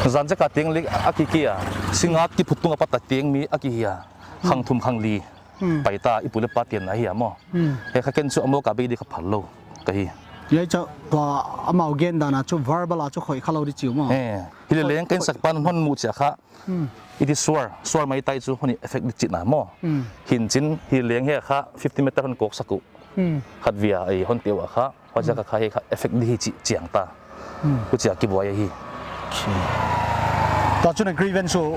zan zek a teng leh a ki kia, singa kiphut tung apat a teng mi a ki hia. Hmm. Khang thum khang li. Hmm. Pai ta i pu leh pa tian ahi a maw. Hmm. Hiai kha ken chu a mawk a bei di kha phal lou ka hi. Hiai chu tua amau gen dan a chu verbal a chu khoih kha lou di chi uh maw. Eh, hi leh leng ka innsak pan hon mu chia kha. Hmm. I ti suar, suar mai tai chu hon effect di chihna maw. Hmm. Hinchin hi leng hiai kha fifty meter hon kawksak uh. Hmm. Khatvei a ei hon teu a kha, huai ziak a kha hiai kha effect di hi chi chiang ta. Hmm. Huchia kibuai ahi. Okay. Tua chu na grievance uh,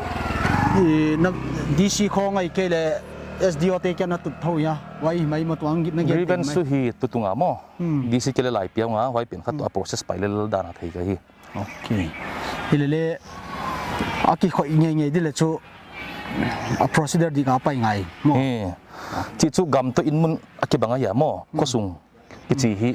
i, na D C khong ahihkeileh S D O te kia na tut thou hia. Huai mai maw tuang na gen. Grievance mai chu hi tutung a maw. Hmm. D C kia leh lai piau nga, huai pen kha tua process pai lel dan a thei ka hi. Okay. Hi leh leh, a kikhoih ngeingei di leh chu, a procedure di ka pai ngai maw. He. Chi chu gam toh inn mun a kibang ahia maw. Hmm. Khosung. Kichi hi,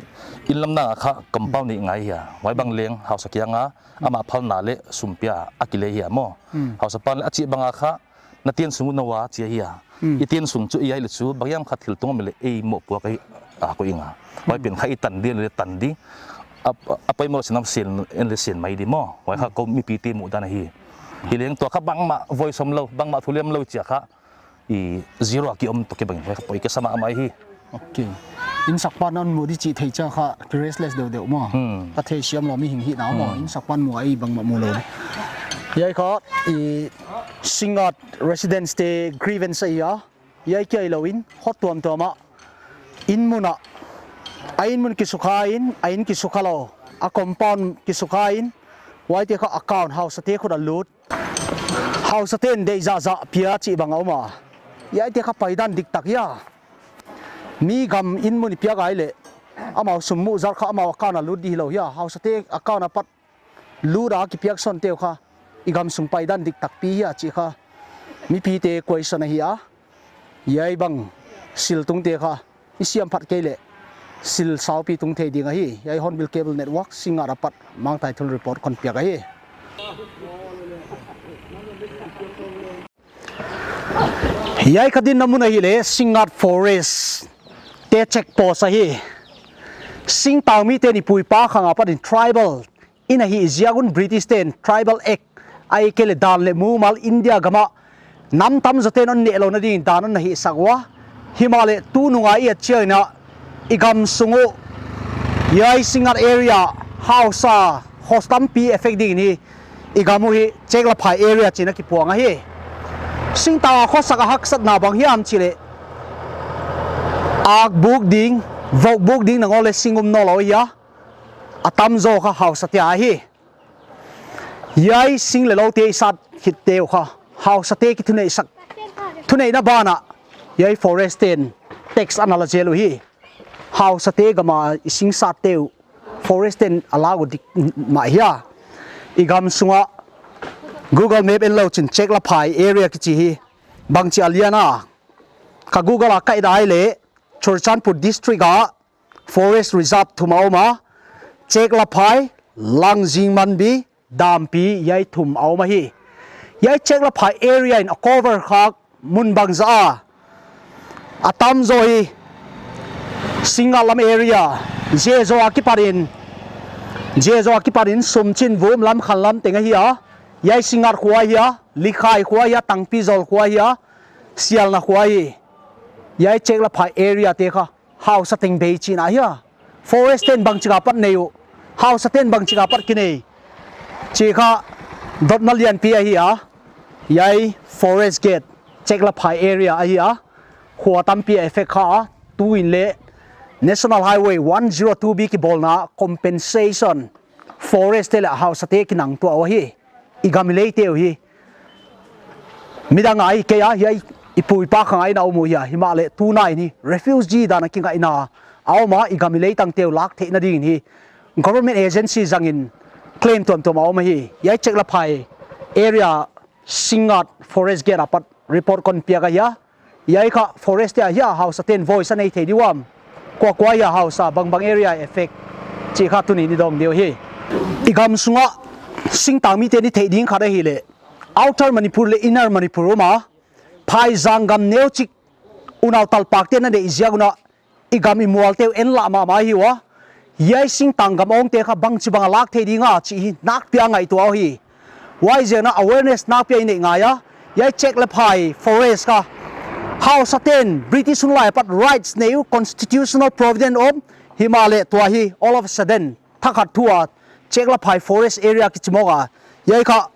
Inn lam nang a kha compound nih ngai hia. Huai bang leng hausa kiang a, amah phalna leh sum pia a kilei hia maw. Hmm. Hausa pan leh a chih bang a kha, na tent sung uh na ua chi a hia. Hmm. I tent sung chu i ai leh chu, bang hiam kha thil tung om leh ei mohpuak ahi a ko ing a. Huai pen kha i tan di leh tan di. A, a poimoh leh sin am sin, en leh sin mai di maw. Huai kha kou mipite muhdan ahi. Hi leng tua kha bangmah voi sawm lou, bangmah thu liam lou chia kha. I zero a ki om toh kibang, huai kha poi kisa mahmah hi. Ok. Inn sak pan hon mu di chih thei chiang kha, ki restless deuhdeuh maw. Hmm. Ka theisiam lou mihing hihna maw, inn sak pan mu a ei bangmah mu lou. Hiai kha, i Singngat residents te grievance ahi a. Hiai kia hilou in, hot tuamtuam a. Inn mun a. A inn mun kisukha in, a inn kisukha lou. A compound kisukha in, huaite kha account hausa te khut a lut. Hausa ten deih zahzah pia chih bang a om a. Hiaite kha paidan diktak hia. Mi gam inn mun i piak ai leh. Amau sum muh zat kha amau account a lut di hilou hia. Hausa te account a pat lut a kipiak son teu kha. I gam sung paidan diktak pi hia chih kha. Mipite question ahi a. Hiai bang sil tung te kha. I siam phat kei leh sil saupi tung thei ding ahi. Hiai Hornbill Cable Network, Singngat apat Mangthai Thul report kon piak ahi. Hiai ka dinna mun ahihleh Singngat Forest te check post ahi. Singtang mite'n i pu i pa khang apat in tribal in a hih ziak un British te'n Tribal Act, ahihkeileh dan leh mumal India gam a nam tamzaw te'n hon nehlou nading dan hon na hihsak ua. Himahleh tunung a i et chiang in a i gam sung uh, hiai Singngat area hausa kho tampi effect ding in hi i gam uh hi Cheklaphai area chi'n a kipuang ahi. Singtang a khosak a haksatna bang hiam chih leh ak buk ding, vok buk ding nangawn leh sing um nawnlou ahi a. A tamzaw kha hausa te ahi. Hiai sing leh loute i sat khit teu kha hausa te ki thuneihsak, thuneihna ban a hiai forest te'n tax ana la zel uhi. Hausa te gam a i sing sat teu forest te'n a lak uh dik mah hia. I gam sung a Google Map en lou chin Cheklaphai area kichi hi bangchi a lian a. Ka Google a ka et ai leh Churachandpur district a forest reserve thum a om a, Cheklaphai, Langzing Manbi, Dampi, hiai thum a om ahi. Hiai Cheklaphai area in a cover khak mun bangzah a, a tamzaw hi Singngat lam area, Zezaw a kipat in, Zezaw a kipat in Sumchin, Vum lam, Khan lam teng ahi a. Hiai Singngat khua ahi a, Likhai khua ahi a, Tangpizol khua ahi a, Sialna khua ahi. Hiai Cheklaphai area te kha hausa teng bei chihna hia. Forest te'n bangchik a pat nei uh, hausa te'n bangchik a pat kinei, chih kha dotna lianpi ahi a. Hiai forest gate Cheklaphai area ahi a. Khua tampi a effect kha a, tu in leh National Highway one zero two B kibawlna compensation forest te leh hausa te kinang tuah uhi. I gam i lei teu hi. Midang ahi kei a, hiai i pu i pa khang a inn a om uh hia, himahleh tuna in hi refugee dan a kingaihna a om a, i gam i leitang teu lak theihna ding in hi government agency zang in claim tuamtuam a om ahi. Hiai Cheklaphai area Singngat forest gate apat report kon piak ahi a. Hiai kha forest te ahi a, hausa te'n voice a nei thei di uam. Kua kua ahi a hausa, bangbang area effect, chih kha tuni'n i dawng di uhi. I gam sung a singtang mite'n i theih ding khat ahihleh Outer Manipur leh Inner Manipur um a, phaizang gam neuchik unau talpak te'n a neih ziak un a i gam i mual teu en lah mahmah hi ua. Hiai singtang gam awng te kha bangchibang a lak thei ding a chih hi nakpi a ngaihtuah uhi. Huaiziak in a awareness nakpi a i neih ngai a. Hiai Cheklaphai forest kha hausa te'n British hun lai apat rights nei uh, constitutional provision om, himahleh tua hi all of a sudden thakhat thu a Cheklaphai forest area kichi mawk a. Hiai kha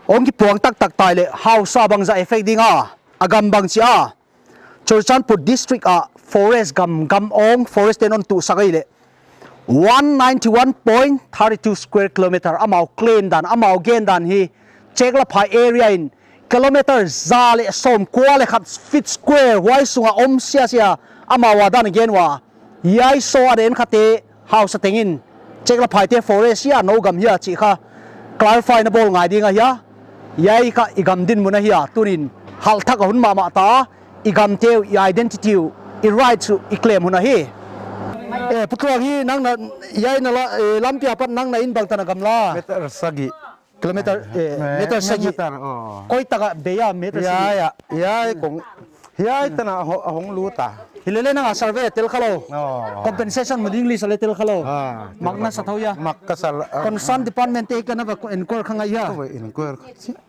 hong kipuang taktak ta leh hausa bangzah effect ding a, a gam bangchi a. Churachandpur district a forest gam, gam awng forest te'n hon tuhsak ahihleh one ninety one point thirty two square kilometer amau claim dan, amau gen dan hi Cheklaphai area in kilometer za leh sawmkua leh khat feet square huai sung a om siasia amau a dan gen ua. Hiai saw a den khate hausa teng in Cheklaphai te forest hia, nou gam hia chih kha clarify na bawl ngai ding ahi a. Hiai kha i gam dinmun ahi a, tuni'n halh thak a hun mahmah ta, i gam teu, i identity uh, i rights uh i claim hun ahi. Eh, Pu Tluang, hi nang na, hiai na la, eh, lampi apat nang na in bangtan a gamla? Meter sagih. Kilometer, eh, eh, meter sagih. Meter, oh. Koi taka bei a meter sagih. Ya, ya, ya, kong. Hiai tan a ho-, a hong lut a. Hilele nang a survey tel kha lou. Oh. Compensation mu ding list a le tel kha lou. Ah, mak na sa thou hia. Mak ka sa la, ah. Concern department te ka na va inquire kha ngai hia. Ko va inquire.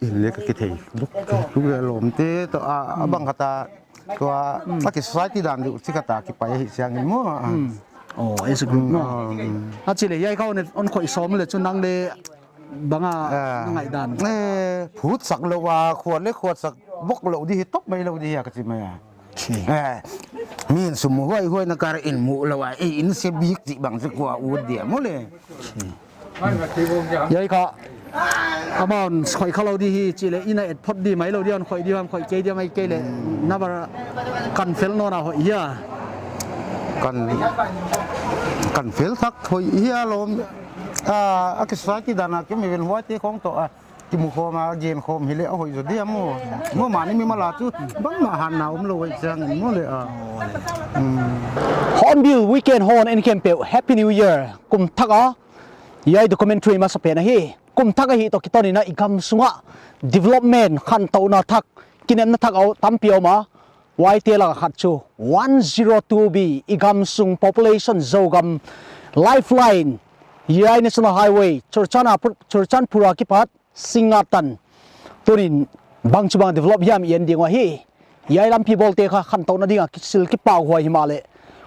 In le ka kithei. Luk, luk le lawmte toh a, a bang khat a. Tua, a ki society dan deuh chi khat a kipai hi chiangin maw. Hmm. Oh, as a group maw. Hmm. A chih le hiai kha hon, hon khoih sawm le chu nang le bang a, ah, na ngaihdan. Eh, phutsak lou a, khuat le khuatsak bok lou di hi tawp mai lou di hi a ka chi mai a. Chi. Eh, min sum huai huai na kar in mu lou a, eh, in se bik chih bang se kua ut dia maw le. Chi. Hiai kha amount khoih kha lou di hi chih le, in a et phot di mai lou di, hon khoih di, hon khoih kei di mai kei le, na bar kan fel nawn a hoih hia. Kan, kan fel thak hoih hia lawm. Ah, a ki society dan a ki mi ven huai te khong toh a. Ki mu khawm a, gen khawm hi le a hoih zaw di a maw. Maw mah ni mi mala chu, bangmah hanna om lou hoih chiangin maw le a. Hmm. Hornbill Weekend hon en khempeuh, Happy New Year. Kum thak a, hiai documentary masapen ahi. Kum thak ahih toh kiton in a i gam sung a development, khantouhna thak, kinepna thak a tampi om a. Huaite lak a khat chu one zero two B, i gam sung population, Zogam lifeline. Hiai National Highway, Churachan a pu-, Churachandpur a kipat, Singngat tan. Tuni'n bangchibang develop hiam i en ding uh ahi. Hiai lampi bawlte kha khantouhna ding a kisil kipahhuai himahleh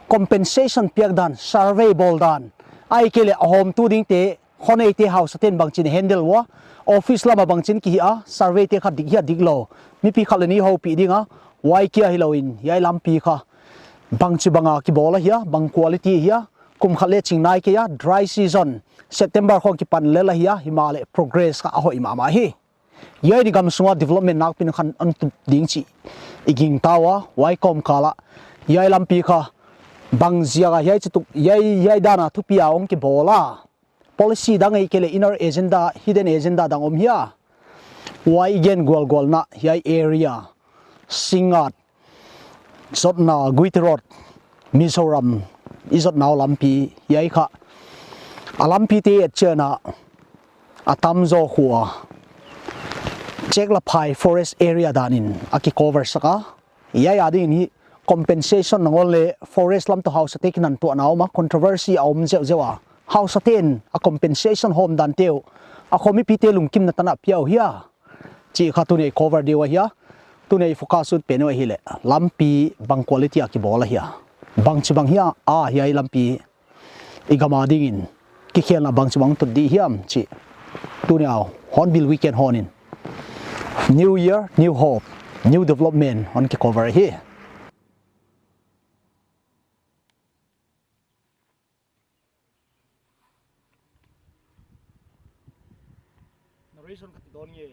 compensation piak dan, survey bawl dan, ahihkeileh a hawmtu dingte, khonei te, hausa ten bangchi'n handle ua, office lam a bangchi'n kihih a, survey te kha dik hia dik lou, mipi khat le nih houpih ding a, huai kia hilou in, hiai lampi kha bangchibang a kibawl ahia, bang quality ahia, kum khat le ching nai kei a, dry season, September khong kipan lel ahia, himahleh progress kha a hoih mahmah hi. Hiai ni gam sung a development nakpi'n khan hon tut ding chih i gingta ua, huai kawmkal ah hiai lampi kha bang ziak a hiai chituk, hiai, hiai dan a thupi a hong kibawl a. Policy dang ahihkeileh inner agenda, hidden agenda dang om hia. Huai i gen gualgualna hiai area, Singngat, zotna Guite Road, Mizoram i zotna uh lampi hiai kha. A lampite et chiang a, a tamzaw khua Cheklaphai forest area dan in a ki cover sak a. Hiai a ding in hi compensation nangawn le forest lam toh hausate kinantuahna om a, controversy a om zeuhzeuh a. Hausate'n a compensation hawm dante uh a kho mipite lungkimna tan a pia uh hia chih kha tuni i cover ding uh ahia. Tuni i focus ut pen uh ahihleh lampi bang quality a kibawl ahia, bangchibang hia a hiai lampi i gam a ding in kikhelna bangchibang tut di hiam chih tuni a Hornbill Weekend hon in New Year, New Hope, New Development hon ki cover hi. Narration khat dawn nge.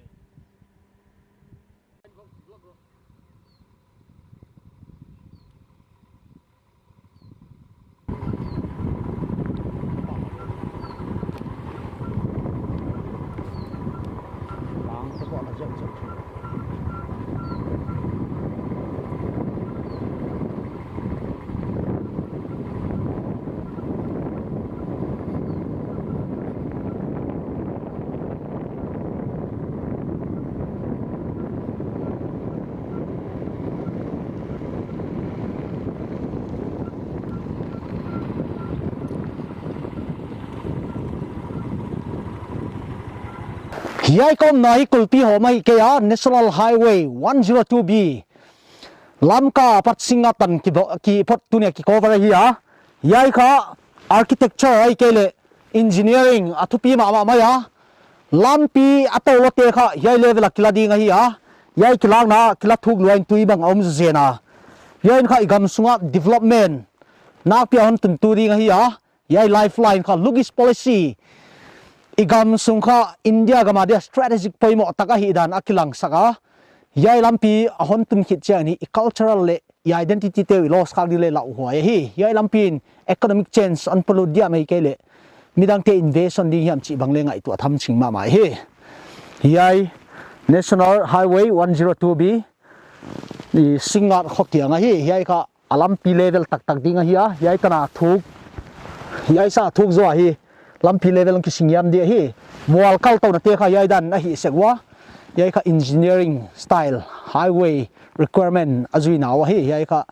Hiai ka omna hi kulpi hawm ahi kei a, National Highway one zero two B. Lamka apat Singngat tan ki bo-, ki phot tuni a ki cover ahi a. Hiai kha architecture ahihkeileh engineering a thupi mahmah mai a. Lampi a tou loute kha hiai level a kila ding ahi a. Hiai kilakna kila thuk lua in tui bang a om zen a. Hiai in kha i gam sung a development nakpi a hon tuntu ding ahi a. Hiai lifeline kha Look East policy i gam sung kha India gam a dia strategic poimoh tak ahih dan a kilangsak a. Hiai lampi a hon tun khit chiang in i cultural leh i identity te uh i loss khak ding le lauhuai ahi. Hiai lampi in economic change hon polut diam ahihkeileh midangte invasion ding hiam chih bang le ngaihtuah tham ching mahmah hi. Hiai National Highway one zero two B i Singngat kho kiang ahi. Hiai kha a lampi level taktak ding ahi a, hiai tan a thuk Hiai sa thuk zaw hi, lampi level hong kisingiam di hi. Mual kal touna te kha hiai dan a hih sek ua. Hiai kha engineering style, highway requirement a zuina ua hi. Hiai kha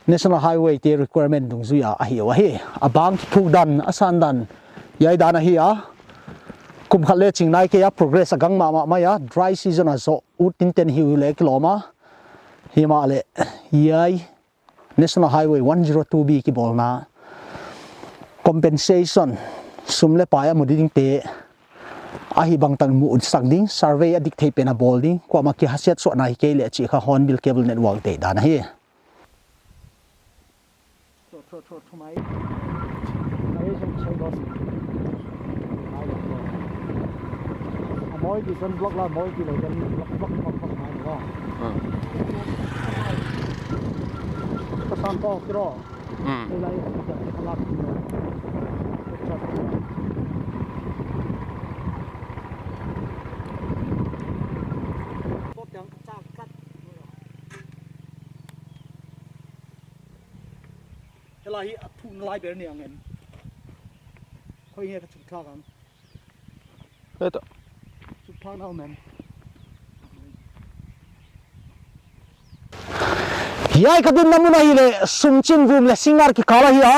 National Highway te requirement dungzui a ahi ua hi. A bang thuk dan, a san dan, hiai dan ahi a. Kum khat le ching nai kei a, progress a gang mahmah mai a, dry season a zoh ut tinten hi uleh kilawm a. Himahleh, hiai National Highway one zero two B kibawlna compensation, sum le pai a mu ding te, ahi bangtan mu utsak ding, survey a dik thei pen a bawl ding, kuamah kihasiat suahna hi kei leh chih kha Hornbill Cable Network deihdan ahi. A mawi ki zon block la, mawi ki leh zon block, block, block, block mai lo. Hmm. Ka san tawk kiro. Hmm. Ei lai, ka lak kiro. Helai hi a thun lai ber ni ang em. Khoi nge ka chuk thak ang. Eto. Chuk thak na om em. Hiai ka dinna mun ahi leh, Sumchin Vum leh Singngat kikal ahi a.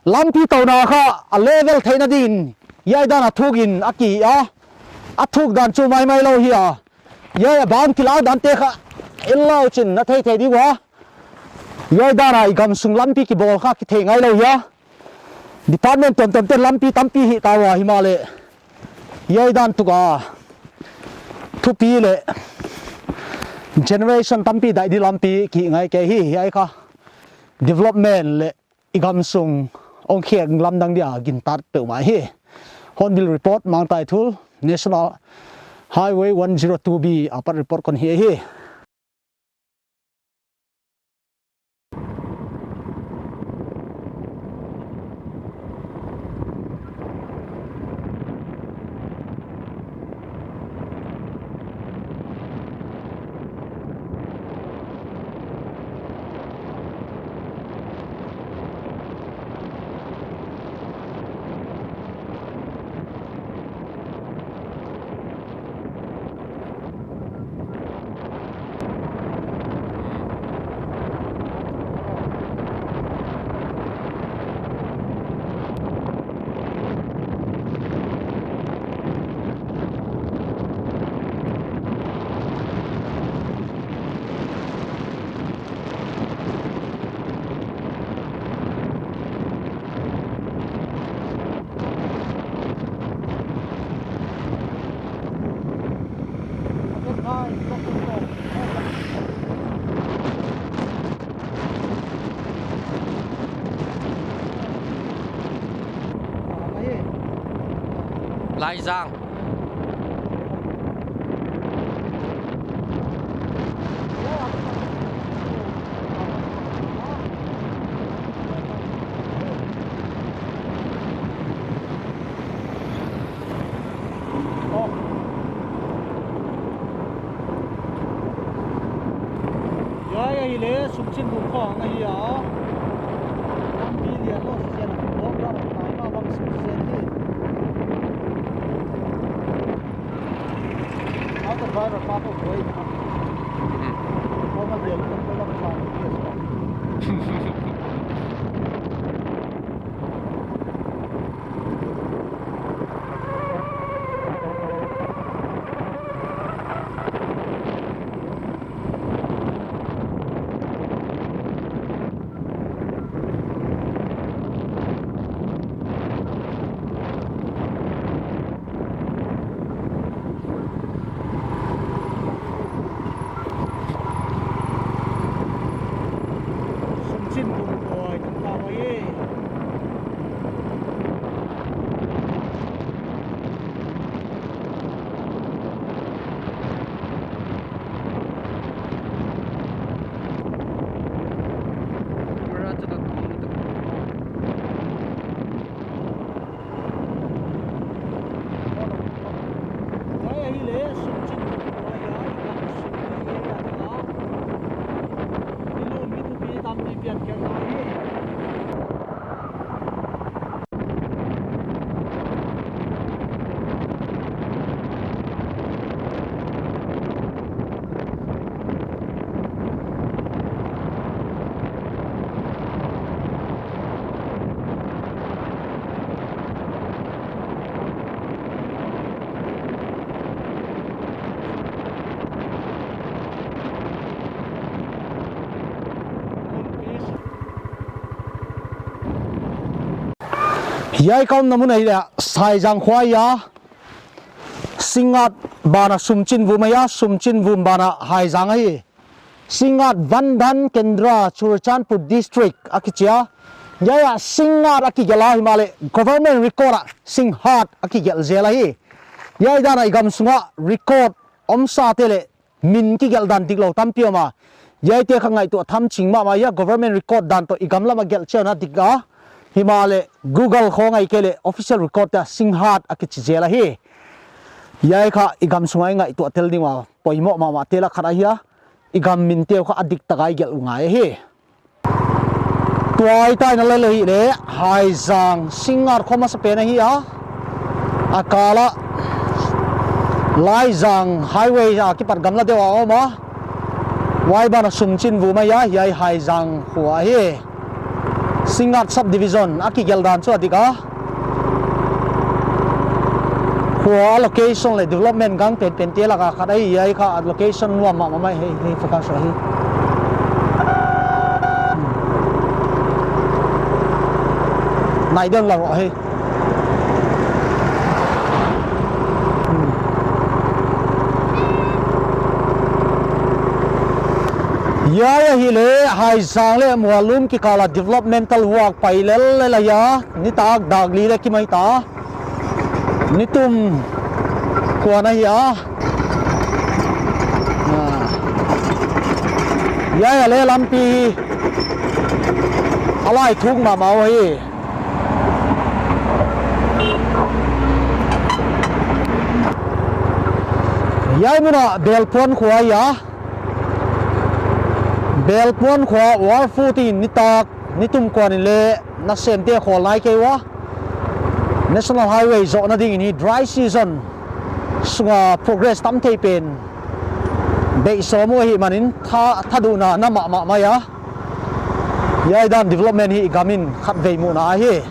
Lampi touna kha a level theihna din, hiai dan a thuk in a ki a. A thuk dan chu maimai lou hi a. Hiai a bang kilak dan te kha, en lau chin na thei thei di ua. Hiai dan a i gam sung lampi kibawl kha kithei ngai lou hi a. Department tuamtuam ten lampi tampi hih ta ua himahleh, hiai dan tuk a thupi leh generation tampi daih di lampi ki ngai kei hi. Hiai kha development leh i gam sung hong khek lamdang dia gintak peuhmah hi. Hornbill Report, Mangtaithul, National Highway one zero two B apat report kon hi hi. Laizang. Hiai ahi leh Sumchin Vum khua ahi a. Lampi lian lou sian, bawk rak nai ma bang suk sian hi. Auto driver pa ko boi. Hmm. Ko ma lian lou ko la pa. Hiai ka omna mun ahihleh Haizang khua ahi a. Singngat banah Sumchinvum ahi a, Sumchinvum banah Haizang ahi. Singngat Vandhan Kendra, Churachandpur District a kichi a. Hiai ah Singngat a kigelh a, himahleh government record ah Singhat a kigelh zel ahi. Hiai dan a i gam sunga record omsate leh min kigelh dan diklou tampi om a. Hiaite kha ngaihtuah tham ching mahmah a, government record dan toh i gam lam a gelh chiang a dik a. Himahleh Google khong a i kei leh official record te ah Singhat a kichi zel ahi. Hiai kha i gam sunga i ngaihtuah tel ding ua poimoh mahmahte lak khat ahi a. I gam minte uh kha a diktak a i gelh uh ngai ahi. Tua i taina lel ahihleh Haizang Singngat khua masapen ahi a. A kal ah Laizang Highway a kipat gamla deuh a om a. Huai banah Sumchinvum ahi a, hiai Haizang khua ahi. Singngat subdivision a kigelh dan chu a dik a. Khua location leh development gang penpente laka khat ahi, hiai kha location nuam mahmah mai, hei, hei, focus ahi. Nai den la ro hi. Hiai ahihleh Haizang leh Muallum kikal a developmental work pai lellel ahi a, nitak dak li leh kimai ta. Nitum kuan ahi a. Ah. Hiai ah leh lampi a lai thuk mahmah uh hi. Hiai mun ah Belpuan khua ahi a. Belpuan khua World Food in nitak nitum kuan in leh nasemte khawl nai kei ua. National Highway zohna dingin hi dry season sunga progress tam thei pen beih sawm uh ahihmanin tha, thaduhna na mahmah mai a. Hiai dan development hi i gam in khatvei muhna ahi.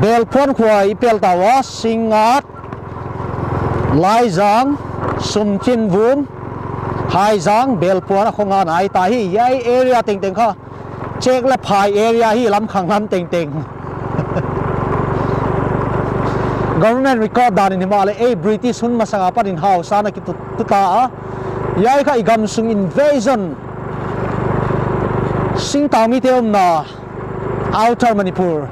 Belpuan khua i pel ta ua, Singngat, Laizang, Sumchinvum, Haizang, Belpuan a khong a nai ta hi. Hiai area tengteng kha Chek leh Phai area hi, lamkhang lam tengteng. Government record dan in himahleh ei British hun masang apat in hausa na kitu, tu ta a. Hiai kha i gam sung invasion, singtangmite omna Outer Manipur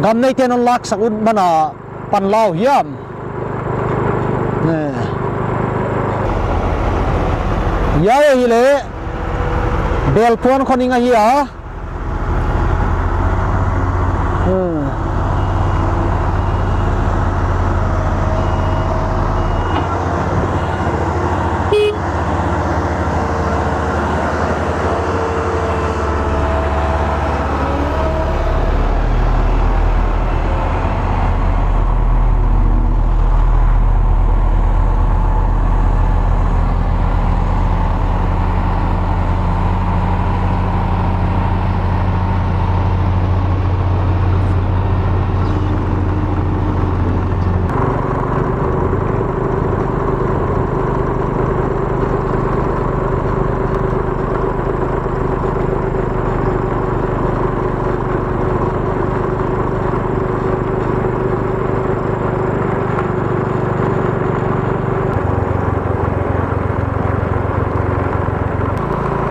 gam neiten hon laksak ut man a pan lau hiam. Ne. Hiai ahihleh Belpuan khua ning ahi a. Hmm.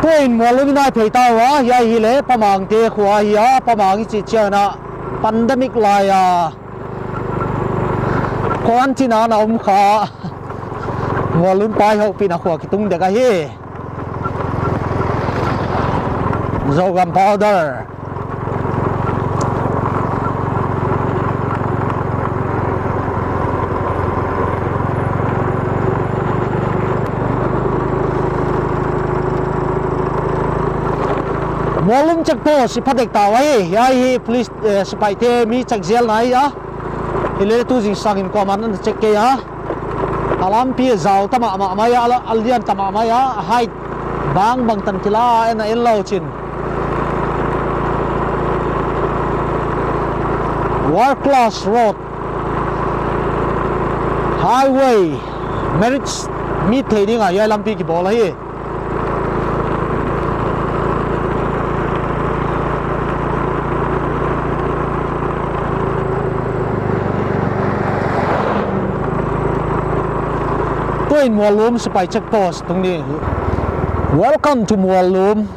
Tuin Muallum i nai phei ta ua, hiai ahihleh Pamangte khua ahi a, Pamang i chih chiang a pandemic lai a quarantine a na om kha. Muallum pai houpihna khua kitung dek ahi. Zogam powder. Muallum check post i pha dek ta ua hi, hiai hi police, eh, sipaite mi check zelna ahi a. Hileh tu zingsang in kuamah in ana check kei a. A lampi a zau ta mahmah mai a, a lian ta mahmah mai a, a height bangbang tan kila a, en a en lou chin. World class road, highway, merit meet thei ding a hiai lampi kibawl ahi. Tuin Muallum sipai check post tung ding. Welcome to Muallum.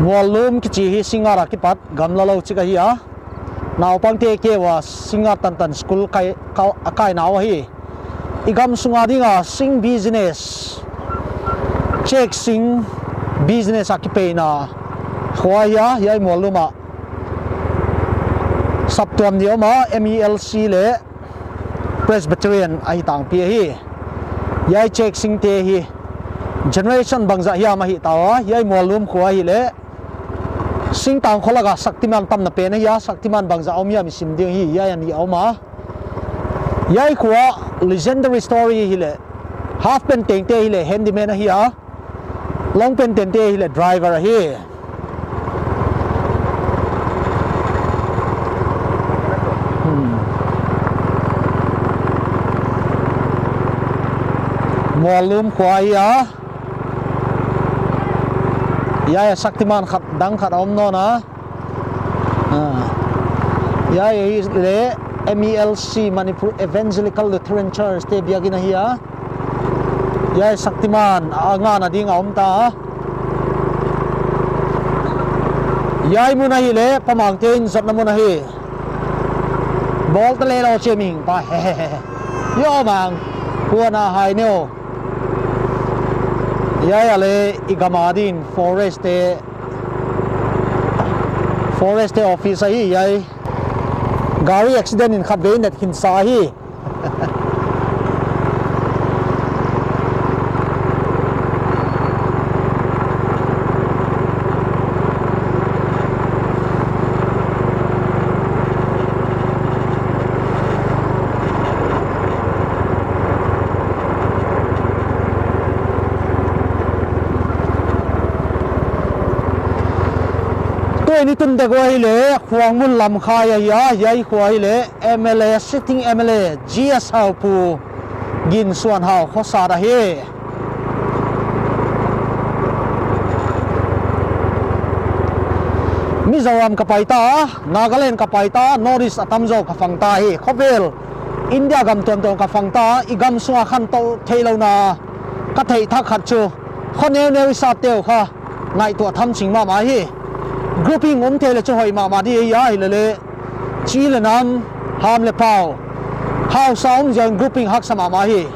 Muallum kichi hi Singngat a kipat gamla lou chik ahi a. Naupangte kei ua Singngat tantan school kai, ka, a kaina uh ahi. I gam sunga dinga sing business, chek sing business a kipeina khua ahi a, hiai Muallum ah saptuam ni om a, M E L C leh Presbyterian ahi tangpi ahi. Hiai chek singte hi generation bangzah hiam ahi ta ua, hiai Muallum khua ahihleh Singtang kho laka Shaktiman tamna pen ahi a, Shaktiman bangzah om hiam i sim ding hi, hiai a nih a om a. Hiai khua legendary story hileh, half pant tengte hileh handyman ahi a, long pant tengte hileh driver ahi. Hmm. Muallum khua ahi a. Hiai a Shaktiman khat, dang khat a om nawn a. Ah. Hiai ahihleh M E L C, Manipur Evangelical Lutheran Church te biakin ahi a. Hiai Shaktiman a ngahna ding a om ta. Hiai mun ahihleh Pa Mangte in zotna mun ahi. Bawl ta leh lou chi ming pa. Yo Mang. Kuana hai neu. Hiai a leh i gam a ding forest te, forest te office ahi hiai. Gari accident in khatvei net khin sa hi. Tuin i tun dek uh ahihleh Khuangmun Lamkhai ahi a, hiai khua ahihleh M L A, sitting M L A, G S Haupu, Ginsuanhau khosat ahi. Mizoram ka pai ta, Nagaland ka pai ta, North East a tamzaw ka fang ta hi. Khovel India gam tuamtuam ka fang ta, i gam sunga khantou theihlouhna ka theih thak khat chu, kho neuneu i sapte uh kha ngaihtuah tham ching mahmah hi. Grouping om thei leh chu hoih mahmah di ahi a, hilele chi leh nam, ham leh pau, hausa om ziak in grouping haksa mahmah hi.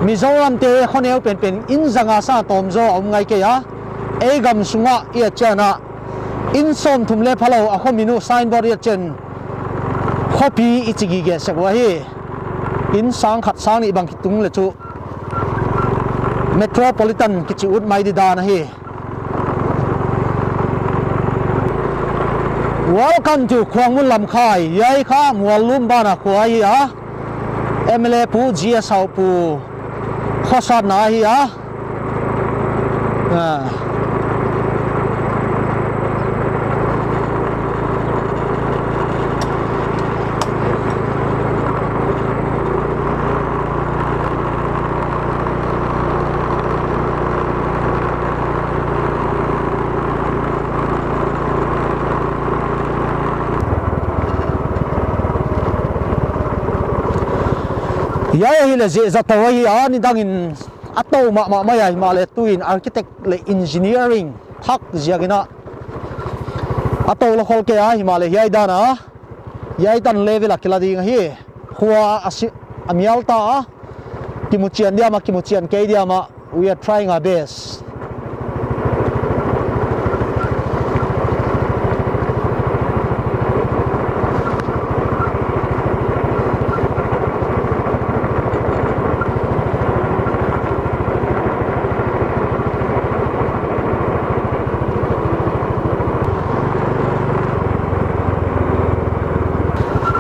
Mizoram te kho neu penpen in zanga sang tawmzaw a om ngai kei a. Ei gam sunga i et chiang a, in sawmthum leh phalou a kho min uh signboard i et chiang, khopi i chi gige sek uh ahi. In sang khat sang nih bang kitung leh chu metropolitan kichi ut mai di dan ahi. Welcome to Khuangmun Lamkhai. Hiai kha Muallum bana khua ahi a. M L A pu, G S Haupu khosatna ahi a. Ah. Hiai ahihleh zehzah tou ahi a, nidangin a tou mahmah mai a, himahleh tuin architect leh engineering thak ziakin a tou lou khol kei a, himahleh hiai dan a, hiai tan level a kila ding ahi. Khua a si-, a mial ta a, kimu chian diam a, kimu chian kei diam a, we are trying our best.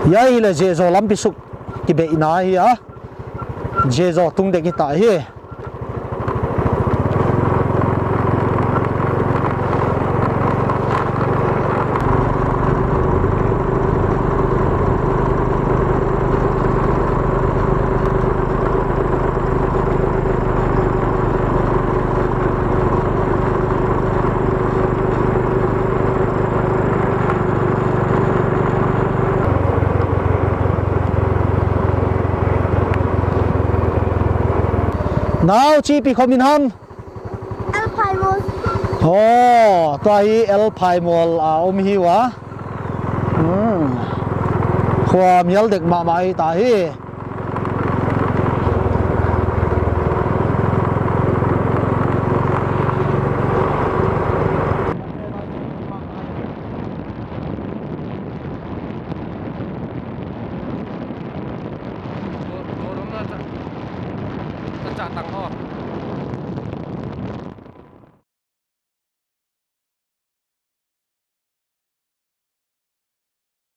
Hiai ahihleh Zezo lampi suk kibeihna ahi a. Zezo tung dek hita hi. Nau, chi pi khua min hiam? L Phaimol. Oh, tua hi L Phaimol a om hi ua. Hmm. Khua mial dek mahmah hi ta hi.